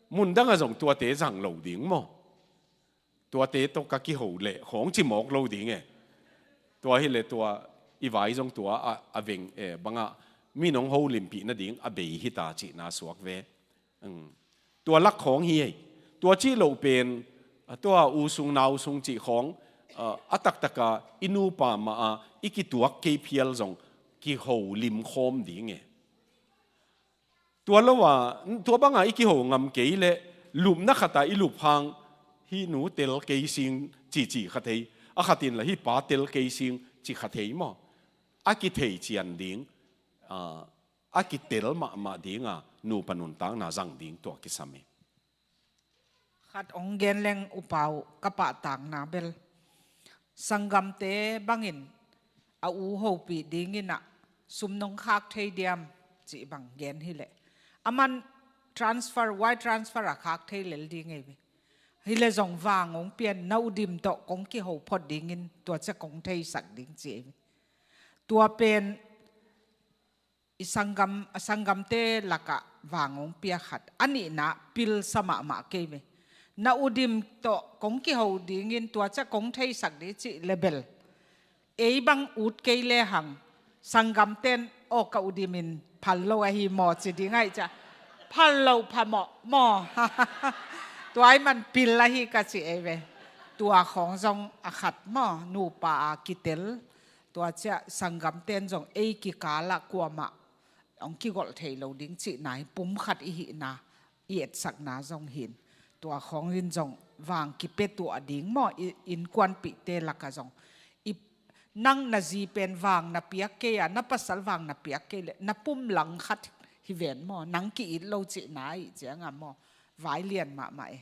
mundanga zong tuate zang lo ding maw? Tuate tawh ka kiho leh khawng ci mawk lo ding e. Tua hileh tua i vai zong tua a, a veng e bangah mi nong holimpih nading a bei hita cihna suak ve. Tua lak khawng hi ei. Tua cih loh pen, a, tua u sung nau sung cih khawng, a, a taktaka i nupa mah a i kituak kei phial zong kiho limkhawm ding e. Tua lo a, tua banga i kiho ngam kei leh lupna khata i lup hang hih nu tel kei sing cihcih kha thei, a khatin la hih pa tel kei sing cih kha thei maw? A kithei cian ding, a, a kitel mahmah dinga nupa nuntakna zang ding tua kisam hi. Khat ong gen leng Upau ka pahtakna bel sanggamte bangin a u hopih dingin ah sum nong khak thei diam cih bang gen hileh aman transfer, wire transfer a khak thei lel ding ei ve. Hileh zong vang ong pian na udim tawh kong kiho phot dingin tua cia kong theisak ding ci ei ve. Tua pen i sanggam, a sanggamte lakah vang ong pia khat. A nihna pilsa mahmah kei ve. Na udim tawh kong kiho dingin tua cia kong theisak ding cih leh bel ei bang ut kei lehang sanggamten aw ka udimin phal lo ahi maw ci ding ahi cia. Phal lo phamawh maw? Tua ahih man pil ahi ka ci ei ve. Tua khawng zong a khat maw, nupa a kitel. Tua cia sanggamten zong ei kikalah kuamah ong kigolh thei lo ding cihna hi, pum khat i hihna i etsakna zong hin. Tua khawngin zong vang kipia tuah ding maw, i innkuanpihte lakah zong i, nang na zi pen vang na piak kei a, na pasal vang na piak kei leh na pum lang khat hi ven maw, nang ki-it lo cihna ahi cianga maw, vai lian mahmah e.